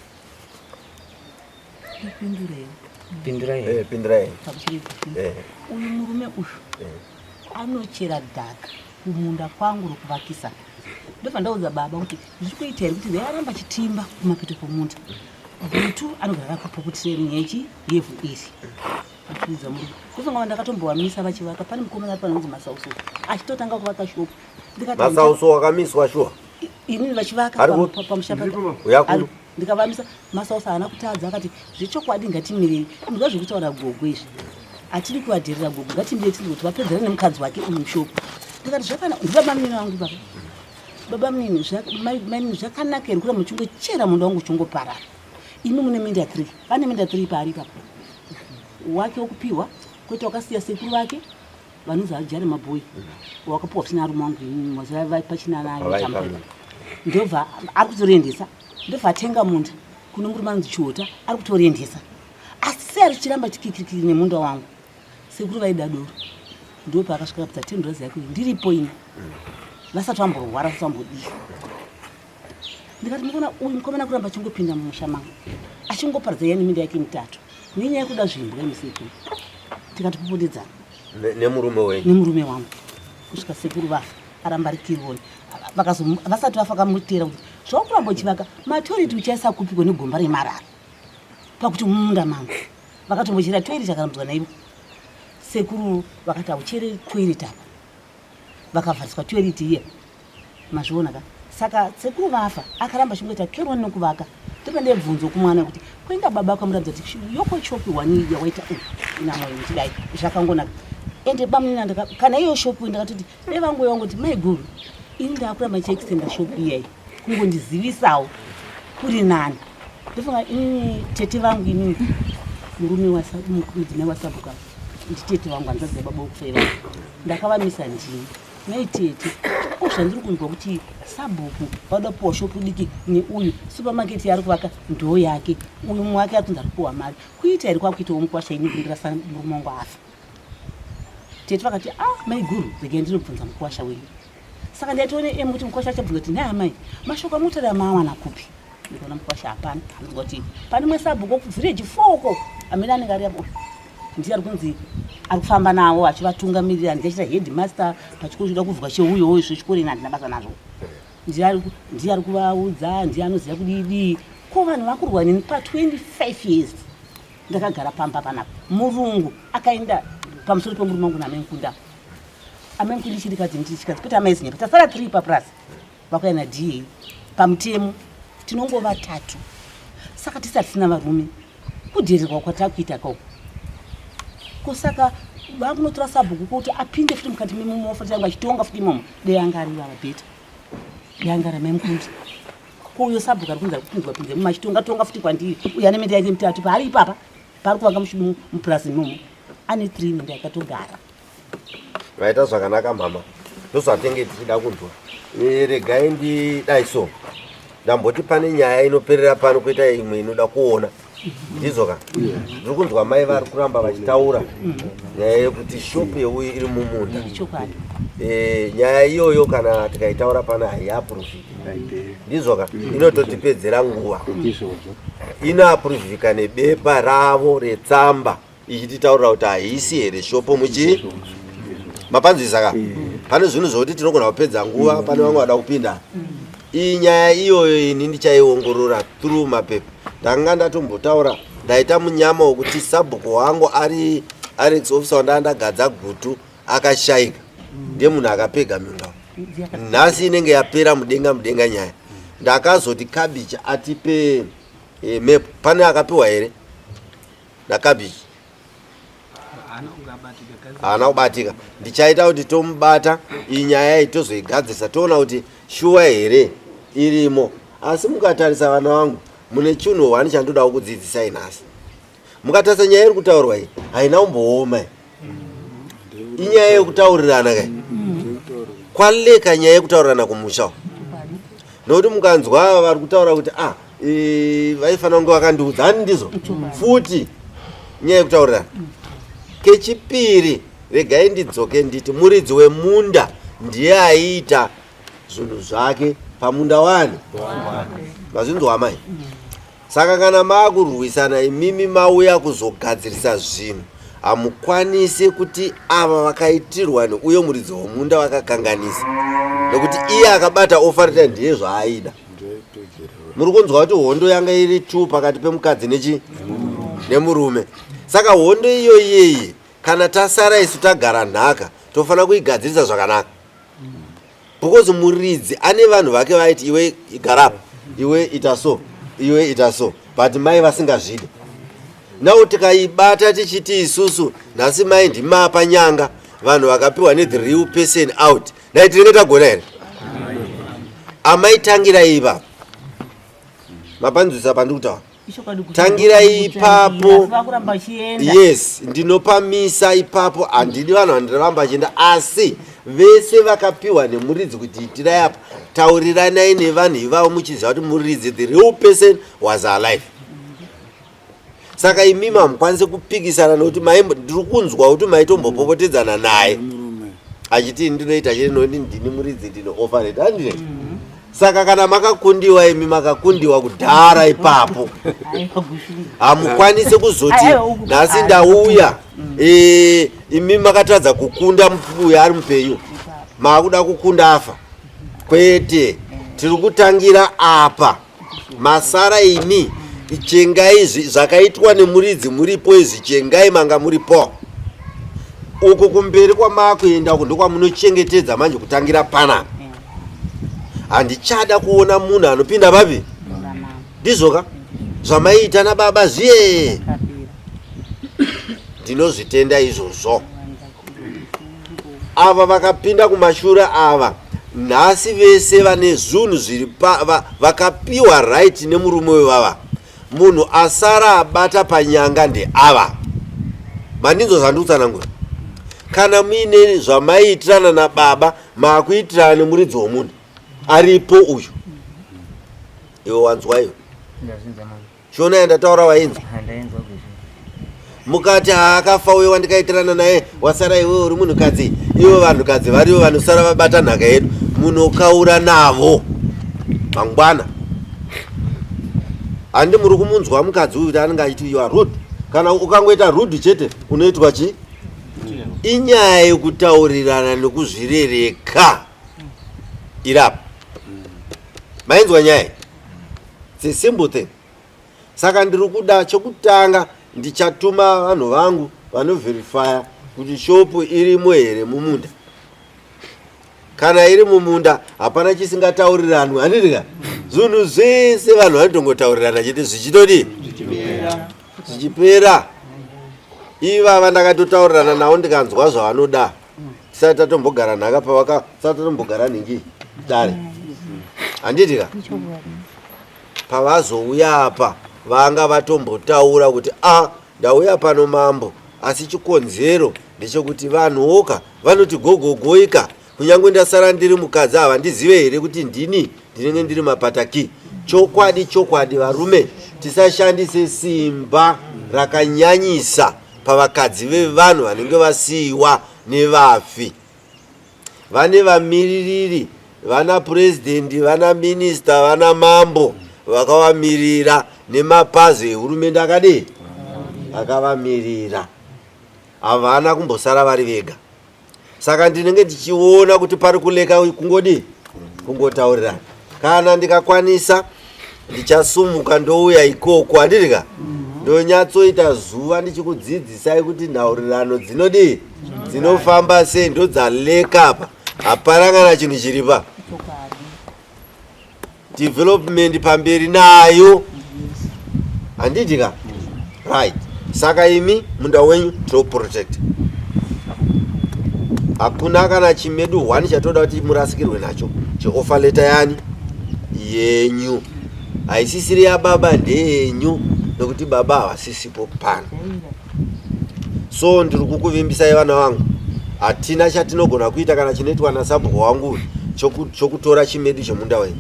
Ndipindurewo. Pindurai. Eh, pindurai. Pamusoro Eh. Uyu murume uyu anochera dhaka kumunda kwangu rokuvakisa. Ndobva ndaudza baba kuti zviri kuita here kuti dai aramba achitimba kumapeto kwomunda. Gutu anogara akapukutireni nyechi yevhu iri. Achiudza murume. Ndofunga ndakatombovamisa vachivaka pane mukomana ari panonzi Masauso achitotanga kuvaka shopu. Ndikati Masauso wakamiswa shuwa. Inini vachivaka Ari ku- pamusha pake. Uya kuno. Ndikavamisa Masauso haana kutadza akati zvechokwadi ngatimirei. Ndizvo zvekutaura gogo izvi. Hatidi kuvadherera gogo ngatimirei tiri kuti vapedzerane nemukadzi wake uyu mushopu. Ndikati zvakanaka ndibaba munini vangu baba. Baba munini mai munini zvakanaka here kuramba muchingochera munda wangu uchingoparara. Imi mune minda 3. Pane minda 3 paari ipapo. Wake wekupiwa kwete wakasiya sekuru vake vanonzi ajare mabhoyi wakapiwa futi narume wangu inini mazuva pachina nayo Havai tamba. pamwe. Ndobva ari kutoriendesa ndobva atenga munda kune murume anonzi Chiota ari kutoriendesa asi sei ari kuchiramba chikikirikiri nemunda wangu. Sekuru vaida doro ndo paakasvika kapedza $10 yake ndiripo ini vasati vamborwara vasati vambodii. Ndikati mukuona uyu mukomana kuramba achingopinda mumusha mangu achingoparadza iyani minda yake mitatu nenyaya yekuda zvimbwa imisekuru tikati popotedzana Nemurume wenyu. Nemurume wangu kusvika sekuru vafa aramba ari kironi vasati vafa kamutera kuti zvakuramba uchivaka matoireti uchaisa kupiko negomba remarara pakuti mumunda mangu vakatombochera toireti akarambidzwa naivo sekuru vakati hauchere toireti apa vakavhariswa toireti iya mazviona ka. Saka sekuru vafa akaramba achingoita keroni nekuvaka ndopa ndebvunzo kumwana kuti kuinga baba akamuratidza kuti yoko shopu wani yawaita uyu inamwoyo muchidai zvakangonaka ende bamunini kana iyo shopu ndakatoti dai vangu vangoti maiguru ini ndakuramba ndichiextenda shopu iyayi kungondizivisawo kuri nani. Ndofunga inini tete vangu inini murume mudzimai wasabuka nditete vangu hanzvadzi yababa wokufai vangu ndakavamisa ndini nei tete ko zvandiri kunzwa kuti sabhuku vada kupiwa shopu diki neuyu supermarket yaari kuvaka ndo yake uyu mumwe wake ari kunzi ari kupiwa mari kuita here kwakuitawo mukwasha ini kundirasa murume wangu afa. Tete vakati ah maiguru regai ndinobvunza mukwasha wenyu. Saka ndaitoone emu kuti mukwasha achabvunza kuti nhai amai mashoko amutaura maawana kupi. Ndikaona mukwasha hapana anonzwa kuti pane mwe sabhuku kuvillage 4 uko amene anenge ari apo ndiye ari kunzi ari kufamba navo achivatungamirira ndiachita headmaster pachikoro chinoda kuvhurwa cheuyowo izvo chikoro ini handina basa nazvo ndiye ari kuvaudza ndiye anoziva kudii ko vanhu vakurwa neni pa25 years ndakagara pamba panapa murungu akaenda pamusoro pemurume wangu naamai Mukunda amai Mukunda ichirikadzi ndichikadzi kwete amai Zinyepa tasara 3 papurasi vakuya naDA pamutemo tinongova tatu saka tisati tisina varume kudhererwa kwatakuita koko kosaka vakunotora sabhuku kuti apinde futi mukati memumofa yangu achitonga futi imomo dei anga ari vava bheta dei anga ari amai Mukundi ko uyo sabhuku ari kunzi ari kupinzwa pinze mumo achitonga tonga futi kwandiri uyo ane minda yake mitatu paari ipapa paari kuvaka mupurasi imomo ane 3 minda yakatogara. Vaita zvakanaka mama ndozvatenge tichida kunzwa. Regai ndidai so ndamboti pane nyaya inoperera pano kuita imwe inoda kuona ndizvo ka ndiri kunzwa mai vari kuramba vachitaura nyaya yekuti shopu yeuyu iri mumunda. Chokwadi. Nyaya iyoyo kana tikaitaura pano haiapuruvhiki ndizvo ka inototipedzera nguva inoapuruvhika nebepa ravo retsamba ichititaurira kuti haisi here shopo muchi mapanzisa ka pane zvinhu zvokuti tinogona kupedza nguva pane vamwe vada kupinda iyi nyaya iyoyo ini ndichaiongorora through mapepa ndanga ndatombotaura ndaita munyama wekuti sabhuku wangu ari alex officer wandanga ndagadza gutu akashayika ndiye munhu akapega minga nhasi inenge yapera mudenga mudenga nyaya ndakazoti cabbage atipe. E, map pane akapiwa here nakabichi? Haana kubatika. Ndichaita kuti tomubata iyi nyaya iyi tozoigadzirisa toona kuti shuwa here irimo. Asi mukatarisa vana vangu mune chinhu hwani chandoda kukudzidzisai nhasi. Mukatarisa nyaya iri kutaurwa iyi haina kumbooma iyi. Inyaya yekutaurirana kai. Kwaleka nyaya yekutaurirana kumusha uku. Nokuti mukanzwa vari kutaura kuti ah e, vaifanira kunge vakandiudza hani ndizvo futi nyaya yekutaurirana. Kechipiri regai ndidzoke nditi muridzi wemunda ndiye aiita zvinhu zvake pamunda wani. Mazvinzwa amai? Saka kana maakurwisana imimi mauya kuzogadzirisa zvinhu hamukwanise kuti ava vakaitirwa neuyo muridzi womunda vakakanganisa nekuti iye akabata ofarita ndiye zvaaida. Muri kunzwa kuti hondo yanga iri two pakati pemukadzi nechi nemurume. Saka hondo iyo iyeyi kana tasara isu tagara nhaka tofanira kuigadzirisa zvakanaka. Because muridzi ane vanhu vake vaiti iwe garapa iwe ita so iwe ita so but mai vasingazvide. Now tikaibata tichiti isusu nhasi mai ndimapa nyanga vanhu vakapiwa ne the real person out dai tinenge tagona here? Amai tangirai ipapo mapanzwisa pandiri kutaura. Tangirai ipapo. Yes, ndinopamisa ipapo, handidi vanhu vandiramba vachienda, asi vese vakapiwa nemuridzi kuti itirai apa, tauriranai nevanhu ivavo muchiziva kuti muridzi the real person was alive. Saka imimi hamukwanisi kupikisana nekuti ndiri kunzwa kuti maitombopopotedzana naye achiti ndinoita chete nokuti ndini muridzi ndino operate handine. Saka kana makakundiwa imi makakundiwa kudhara ipapo, hamukwanisi kuzoti nhasi ndauya e, imi makatadza kukunda uyo ari mupenyu, maakuda kukunda afa. Kwete, tiri kutangira apa. Masara imi chengai zvakaitwa nemuridzi muripo izvi, chengai manga muripo. Uku kumberi kwamakuenda uku ndokwamunochengetedza manje kutangira panapa. Handichada kuona munhu anopinda papi. Ndizvoka zvamaiita nababa zviye, ndinozvitenda izvozvo. Ava vakapinda kumashure ava nhasi vese vane zvinhu zviri vakapiwa right nemurume wevava. Munhu asara abata panyanga ndeava. Mandinzwa zvandiri kutsanangura? Kana muine zvamaiitirana nababa maakuitirana nemuridzi womunhu aripo uyu. Iwe wanzwa iwe? Shona yandataura wainzwa? Mukati haakafa uyo wandikaitirana naye wasara iwe uri munhukadzi, ivo vanhukadzi varivo vanosara vabata nhaka yedu, munokaura navo mangwana. Handi muri kumunzwa mukadzi uyu kuti anenge achiti you are rude. Kana ukangoita rude chete unoitwa chi? Inyaya yekutaurirana nekuzvirereka. Irapa. Mainzwa nyaya? It's a simple thing. Saka ndiri kuda chekutanga ndichatuma vanhu vangu vanoverifya kuti shopu irimo here mumunda. Kana iri mumunda hapana chisingataurirani, handiti ka? Zvinhu zvese vanhu vanotongotaurirana chete zvichitodii? Zvichipera. Ivava ndakatotaurirana navo ndikanzwa zvavanoda. Tisati tatombogara nhaka pavaka, tisati tatombogara nhingi dare. Handiti ka? Pavazouya apa vanga vatombotaura kuti a ndauya pano mambo, asi chikonzero ndechekuti vanhuwoka vanoti gogogoika, kunyange ndasara ndiri mukadzi havandizive here kuti ndini ndinenge ndiri mapataki. Chokwadi chokwadi varume tisashandise simba rakanyanyisa pavakadzi vevanhu vanenge vasiiwa nevafi. Vane vamiririri, vana purezidendi, vana minista, vana mambo vakavamirira nemapazi ehurumende akadii akavamirira. Havana kumbosara vari vega. Saka ndinenge ndichiona kuti pari kuleka kungodii kungotaurirana. Kana ndikakwanisa ndichasumuka ndouya ikoko, handiti ka? Ndonyatsoita zuva ndichikudzidzisai kuti nhaurirano dzinodii dzinofamba sei, ndodzaleka apa hapana kana chinhu chiripa. Development pamberi nayo. Handiti ka? Right. Saka imi munda wenyu tinoprotect. Hakuna kana chimedu one chatoda kuti murasikirwe nacho cheoffer letter yani yenyu. Haisisiri yababa ndeyenyu nekuti baba havasisipo pano. So ndiri kukuvimbisai vana vangu, hatina chatinogona kuita kana chinoitwa nasabhuku wangu chokutora chimedu chemunda wenyu.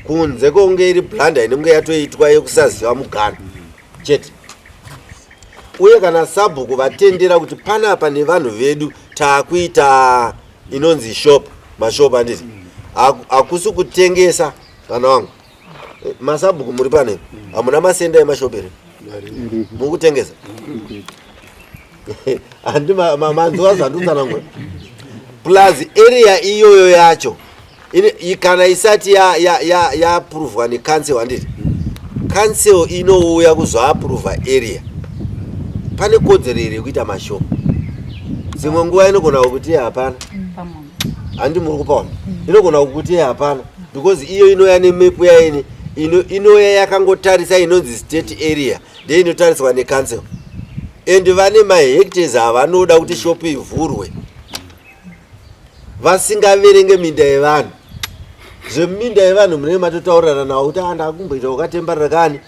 Kunze kwekunge iri blunder inenge yatoitwa yekusaziva muganhu chete. Uye kana sabhuku vatendera kuti panapa nevanhu vedu taakuita inonzi shop, mashop handiti, hakusi kutengesa vana vangu. Masabhuku muri pane hamuna masenda emashop here mukutengesa? Handi manzwa zvandikutsanangura. Plus area iyoyo yacho kana isati yaapuruvhwa necouncil, handiti council inouya kuzoapuruvha area, pane kodzero here yekuita mashopu? Dzimwe nguva inogona kuti hapana, handi muri kupaona, inogona kuti hapana because iyo inouya nemepu yaini inouya yakangotarisa inonzi state area, ndeinotariswa necouncil and vane mahectares avanoda kuti shopu ivhurwe vasingaverenge minda yevanhu. Zveminda yevanhu munenge matotaurirana navo kuti anda akumboita wakatembarira kani,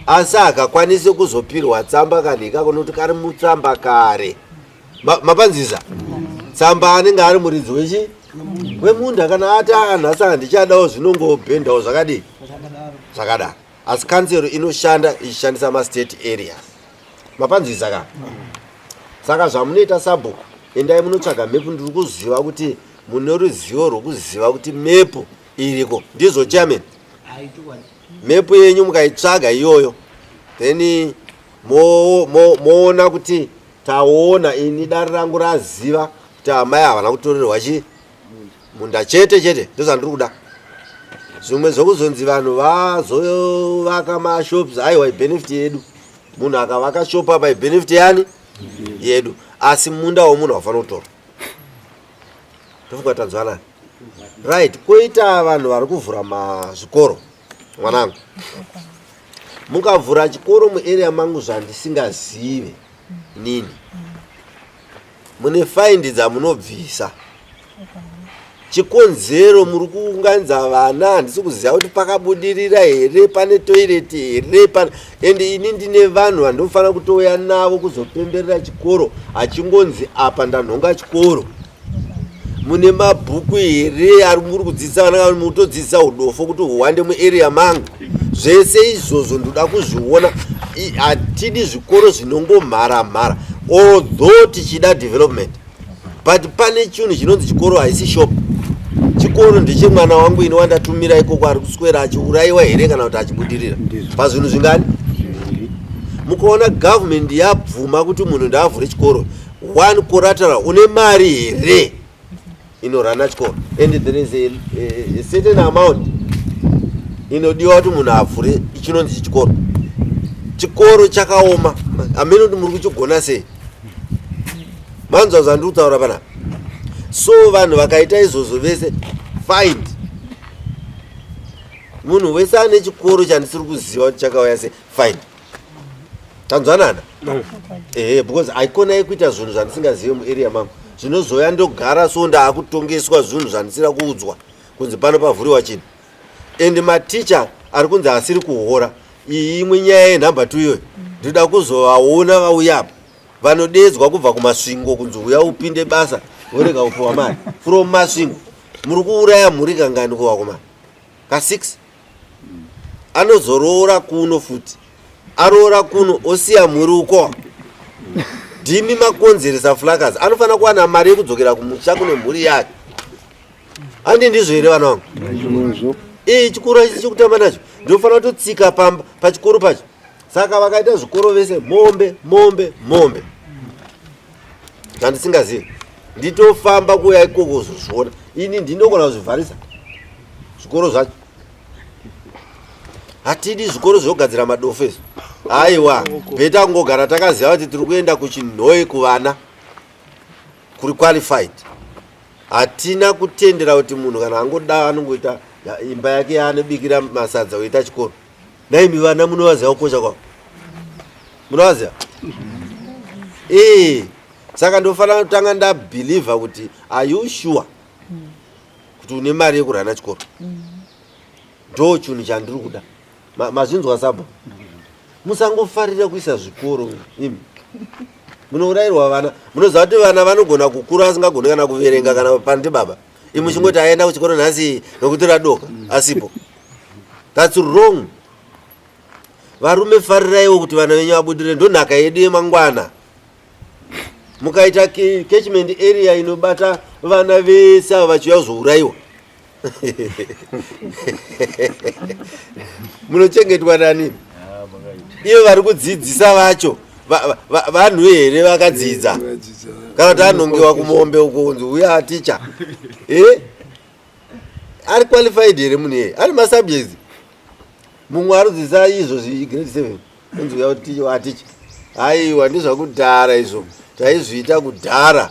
asi akakwanise kuzopirwa tsamba kanhu ikako nokuti kari mutsamba kare. Mapanzisa tsamba anenge ari muridzi wechi wemunda kana ati anhasi handichadawo, zvinongobhendawo zvakadii zvakadaro. Asi kanzero inoshanda ichishandisa mastate areas, mapanzisa ka? Saka zvamunoita sabhuku, endai munotsvaga mepu. Ndiri kuziva kuti mune ruzivo rwokuziva kuti mepu iriko, ndizvo chairman? Mepu yenyu mukaitsvaga iyoyo, then moona kuti taona ini dare rangu raziva kuti amai havana kutorerwa chi munda chete chete. Ndozvandiri kuda. Zvimwe zvokuzonzi vanhu vazovaka mashops, aiwa, ibenefit yedu. Munhu akavaka shop apa ibenefit yani yedu, asi munda womunhu haufanira kutora. Tofunga tanzwanani, right? Koita vanhu vari kuvhura mazvikoro. Mwanangu, mukavhura chikoro muarea mangu zvandisingazive nini, mune faindi dzamunobvisa. Chikonzero muri kuunganidza vana, handisi kuziva kuti pakabudirira here, pane toireti here pane. And ini ndine vanhu vandinofanira kutouya navo kuzopemberera chikoro. Hachingonzi apa ndanhonga chikoro. Mune mabhuku here ari muri kudzidzisa vana, kana mutodzidzisa udofo kuti huwande muarea mangu? Zvese izvozvo ndoda kuzviona. Hatidi zvikoro zvinongomhara mhara, although tichida development, but pane chinhu chinonzi chikoro, haisi shop. Chikoro ndechemwana wangu ini wandatumira ikoko, ari kuswera achiurayiwa here kana kuti achibudirira pazvinhu zvingani? Mukaona government yabvuma kuti munhu ndaavhure chikoro, one collateral, une mari here inorana chikoro? And there is a certain amount inodiwa kuti munhu avhure chinonzi chikoro. Chikoro chakaoma, hamene kuti muri kuchigona sei. Manzwa zvandiri kutaura panapa? So vanhu vakaita izvozvo vese, find munhu wese ane chikoro chandisiri kuziva kuti chakauya sei, fine. Tanzwanana? Ehe, because haikonai kuita zvinhu zvandisingazive muarea mangu, zvinozoya ndogara so ndaakutongeswa zvinhu zvandisina kuudzwa kunzi pano pavhuriwa chinhu. And maticha ari kunzi asiri kuhora, iyi imwe nyaya yenhamba 2 iyoyo. Ndoda kuzovaona vauya apa, vanodedzwa kubva kuMasvingo kunzi uya upinde basa, vorega kupiwa mari from Masvingo. Muri kuuraya mhuri kangani kuvakomana? Ka6 anozoroora kuno futi, aroora kuno osiya mhuri uko. Ndimi makonzeresa flakas. Anofanira kuwana mari yekudzokera kumusha kune mhuri yake, handi ndizvo here vana vangu? Ndizvozvo. Ii, chikoro ichi chekutamba nacho, ndinofanira kutotsika pamba pachikoro pacho. Saka vakaita zvikoro vese, mombe mombe mombe zvandisingazivi, nditofamba kuuya ikoko kuzozviona. Ini ndinogona kuzvivharisa zvikoro zvacho. Hatidi zvikoro zvinogadzira madofo izvo, aiwa. Better kungogara takaziva kuti tiri kuenda kuChinhoyi kuvana kuri qualified. Hatina kutendera kuti munhu kana angoda anongoita imba yake yaanobikira masadza oita chikoro. Naimi vana munovaziva kukosha kwavo, munovaziva ee. Saka ndofanira kutanga ndabhilivha kuti are you sure kuti une mari yekurana chikoro? Ndo chinhu chandiri kuda. Mazvinzwa sabo? Musangofarira kuisa zvikoro imi munourayirwa vana. Munoziva kuti vana vanogona kukura asingagoni kana kuverenga kana pandi baba, imi chingoti aenda kuchikoro nhasi nokuti radoka asipo. That's wrong. Varume, fariraiwo kuti vana venyu vabudire, ndo nhaka yedu yemangwana. Mukaita catchment area inobata vana vese ava vachiuya kuzourayiwa, munochengetwa nani? Ivo vari kudzidzisa vacho vanhu here vakadzidza, kana kuti anongewa kumombe uko kunzi uya ticha? E, ari qualified here munhu iyeye? Ari masubjects mumwe ari kudzidzisa izvo grade 7, unzi uya aticha. Aiwa, ndezvakudhara izvo, taizviita kudhara,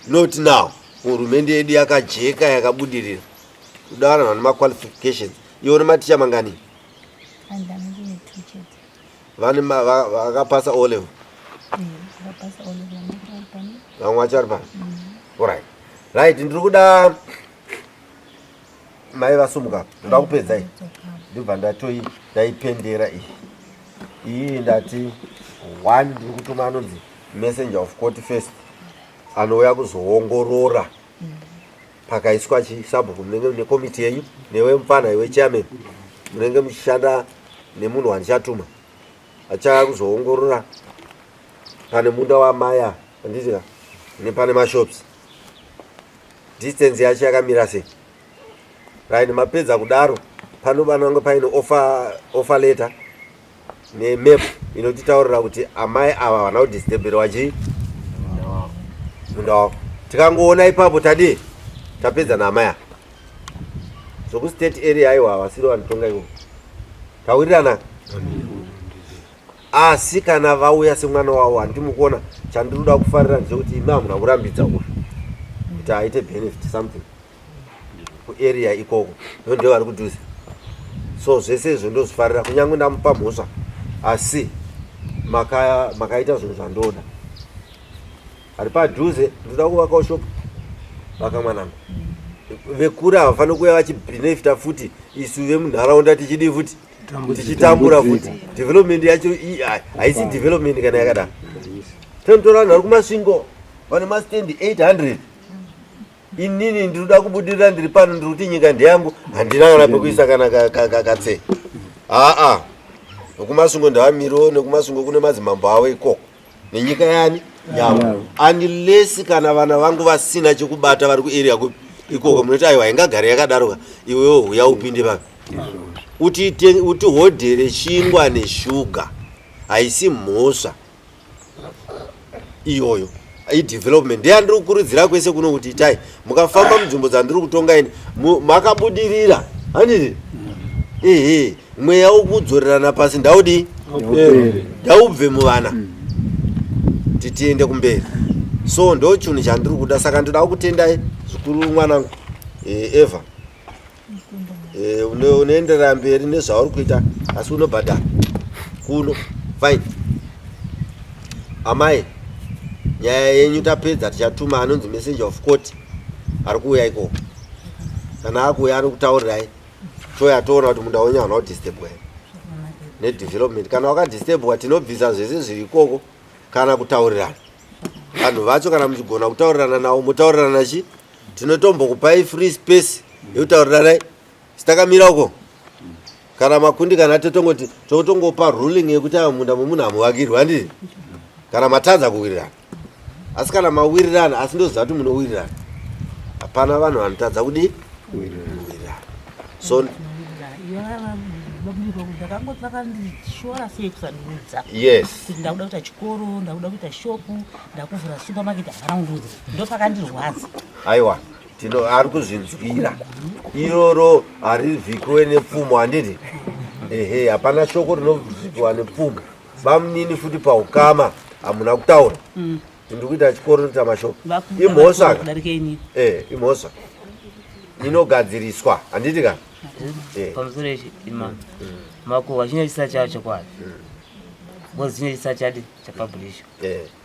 not now. Hurumende yedu yakajeka, yakabudirira kuda vanhu vane maqualifications. Iwo nematicha mangani? Vane vakapasa O level, vamwe vacho vari pano. Alright, right, ndiri kuda mai vasumuka, ndoda kupedza iyi, ndibva ndatoi ndaipendera iyi. Iyi ndati one, ndiri kutuma anonzi messenger of court first, anouya kuzoongorora pakaiswa chisabhuku. Munenge nekomiti yenyu, newe mufana iwe chairman, munenge muchishanda nemunhu wandichatuma achauya kuzoongorora pane munda wamaya, handiti ka, nepane mashops, distance yacho yakamira sei. Right, mapedza kudaro, panofanira paine offer letter nemap inotitaurira kuti amai ava havana kudisturberwa chii munda wavo. Tikangoona ipapo, tadii? Tapedza naamai ava. Zvokustate area, aiwa, havasiri vanotonga ikoko. Tawirirana. Asi kana vauya semwana wavo, handiti mukuona chandiri kuda kufarira ndechekuti imi hamuna kurambidza uyu kuti aite benefit something kuarea ikoko, ndo ndio vari kudhuze. So zvese izvo ndozvifarira, kunyange ndamupa mhosva, asi makaita zvinhu zvandoda. Ari padhuze, ndoda kuvakawo shop, vaka mwanangu. Vekure havafaniri kuuya vachibhenefita futi, isu vemunharaunda tichidii futi, tichitambura futi. Development yacho haisi development kana yakadaro. Tinotora vanhu vari kuMasvingo vane mastendi 800. Inini ndinoda kubudirira ndiri pano, ndiri kuti nyika ndeyangu, handina kana pekuisa kana katse. Aa, nekuMasvingo ndavamiriwo, nekuMasvingo kune madzimambo avo ikoko nenyika yani yavo, unless kana vana vangu vasina chekubata vari kuarea ikoko, munoti aiwa, ingagare yakadaroka. Iwewo huya upinde papi, utihodhere chingwa neshuga. Haisi mhosva iyoyo, idevelopment ndeyandiri kukurudzira kwese kuno kuti itai. Mukafamba munzvimbo dzandiri kutonga ini, makabudirira, handiti? Ehe, mweya wokudzorerana pasi ndaudii? Ndaubve muvana, titiende kumberi. So ndo chinhu chandiri kuda. Saka ndoda kutendai zvikuru mwanangu, Eva. Unoenderera mberi nezvauri kuita, asi unobhadhara kuno. Fine. Amai, nyaya yenyu tapedza. Tichatuma anonzi messenger of court ari kuuya ikoko. Kana akuuya, anokutaurirai, toya toona kuti munda wenyu hauna kudisturbwa here nedevelopment. Kana wakadisturbwa, tinobvisa zvese zviri ikoko kana kutaurirana. Vanhu vacho, kana muchigona kutaurirana navo, mutaurirana chi, tinotombokupai free space yekutauriranai sitakamira uko. Kana makundi, kana totongoti totongopa ruling yekuti ava munda memunhu hamuvakirwi, handiti? Kana matadza kuwirirana. Asi kana mawirirana, asi ndoziva kuti munowirirana, hapana vanhu vanotadza kudii? Kuwirirana. So ndakangoti vakandishora sei kusandiudza kuti ndakuda kuita chikoro, ndakuda kuita shopu, ndakuvhura supermarket? Havana kundiudza, ndopakandirwadza. Aiwa, tino ari kuzvinzwira iroro harivhikiwe nepfumo, handiti? Ehe, hapana shoko rinovhikiwa nepfumo. Bamunini futi paukama hamuna kutaura ndiri kuita chikoro, ndoita mashopu, imhosva ka? Kudarika inini. Imhosva. Inogadziriswa handiti ka? Eh. Pamusoro ichi ima makuhwa chine chisa chacho chokwadi because chine chisa chadi chapublish.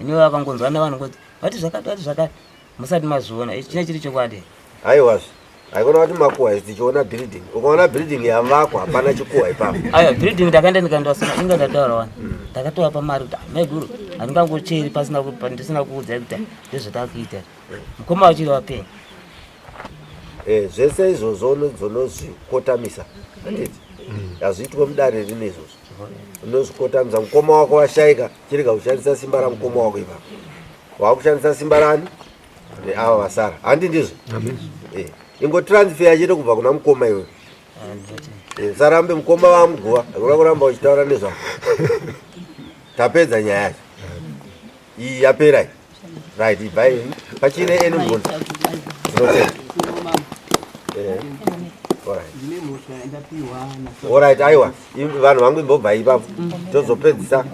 Iniwo akangonzwa navanhu kuti vati zvakati vati zvakati musati mazviona ichi chine chiri chokwadi. Aiwazve haikona kuti makuhwa ichi tichiona building, ukaona building yavakwa hapana chikuhwa ipapo. Aiwa, building ndakaenda ndikandosona inga ndataura wani ndakatovapa mari kuti, "Ah, maiguru, handingangocheri pasina ndisina kuudzai kuti ndezvatakuita." Mukoma wachiri wapenyu. Zvese izvozvo unozvikotamisa handiti? Hazviitwe mudare rine izvozvo, unozvikotamisa. Mukoma wako washaika, chirega kushandisa simba ramukoma wako ipapo, wakushandisa simba rani neava vasara, handi ndizvo? Ingotransfer chete kubva kuna mukoma iwewe. Usarambe mukoma vamuguva, hakuna kuramba uchitaura nezvako. Tapedza nyaya yacho iyi, yapera iyi. Right, ibvai pachine eni mubvunzo. Tinotenda. Alright. Alright, aiwa, vanhu vangu imbobva ipapo tozopedzisa.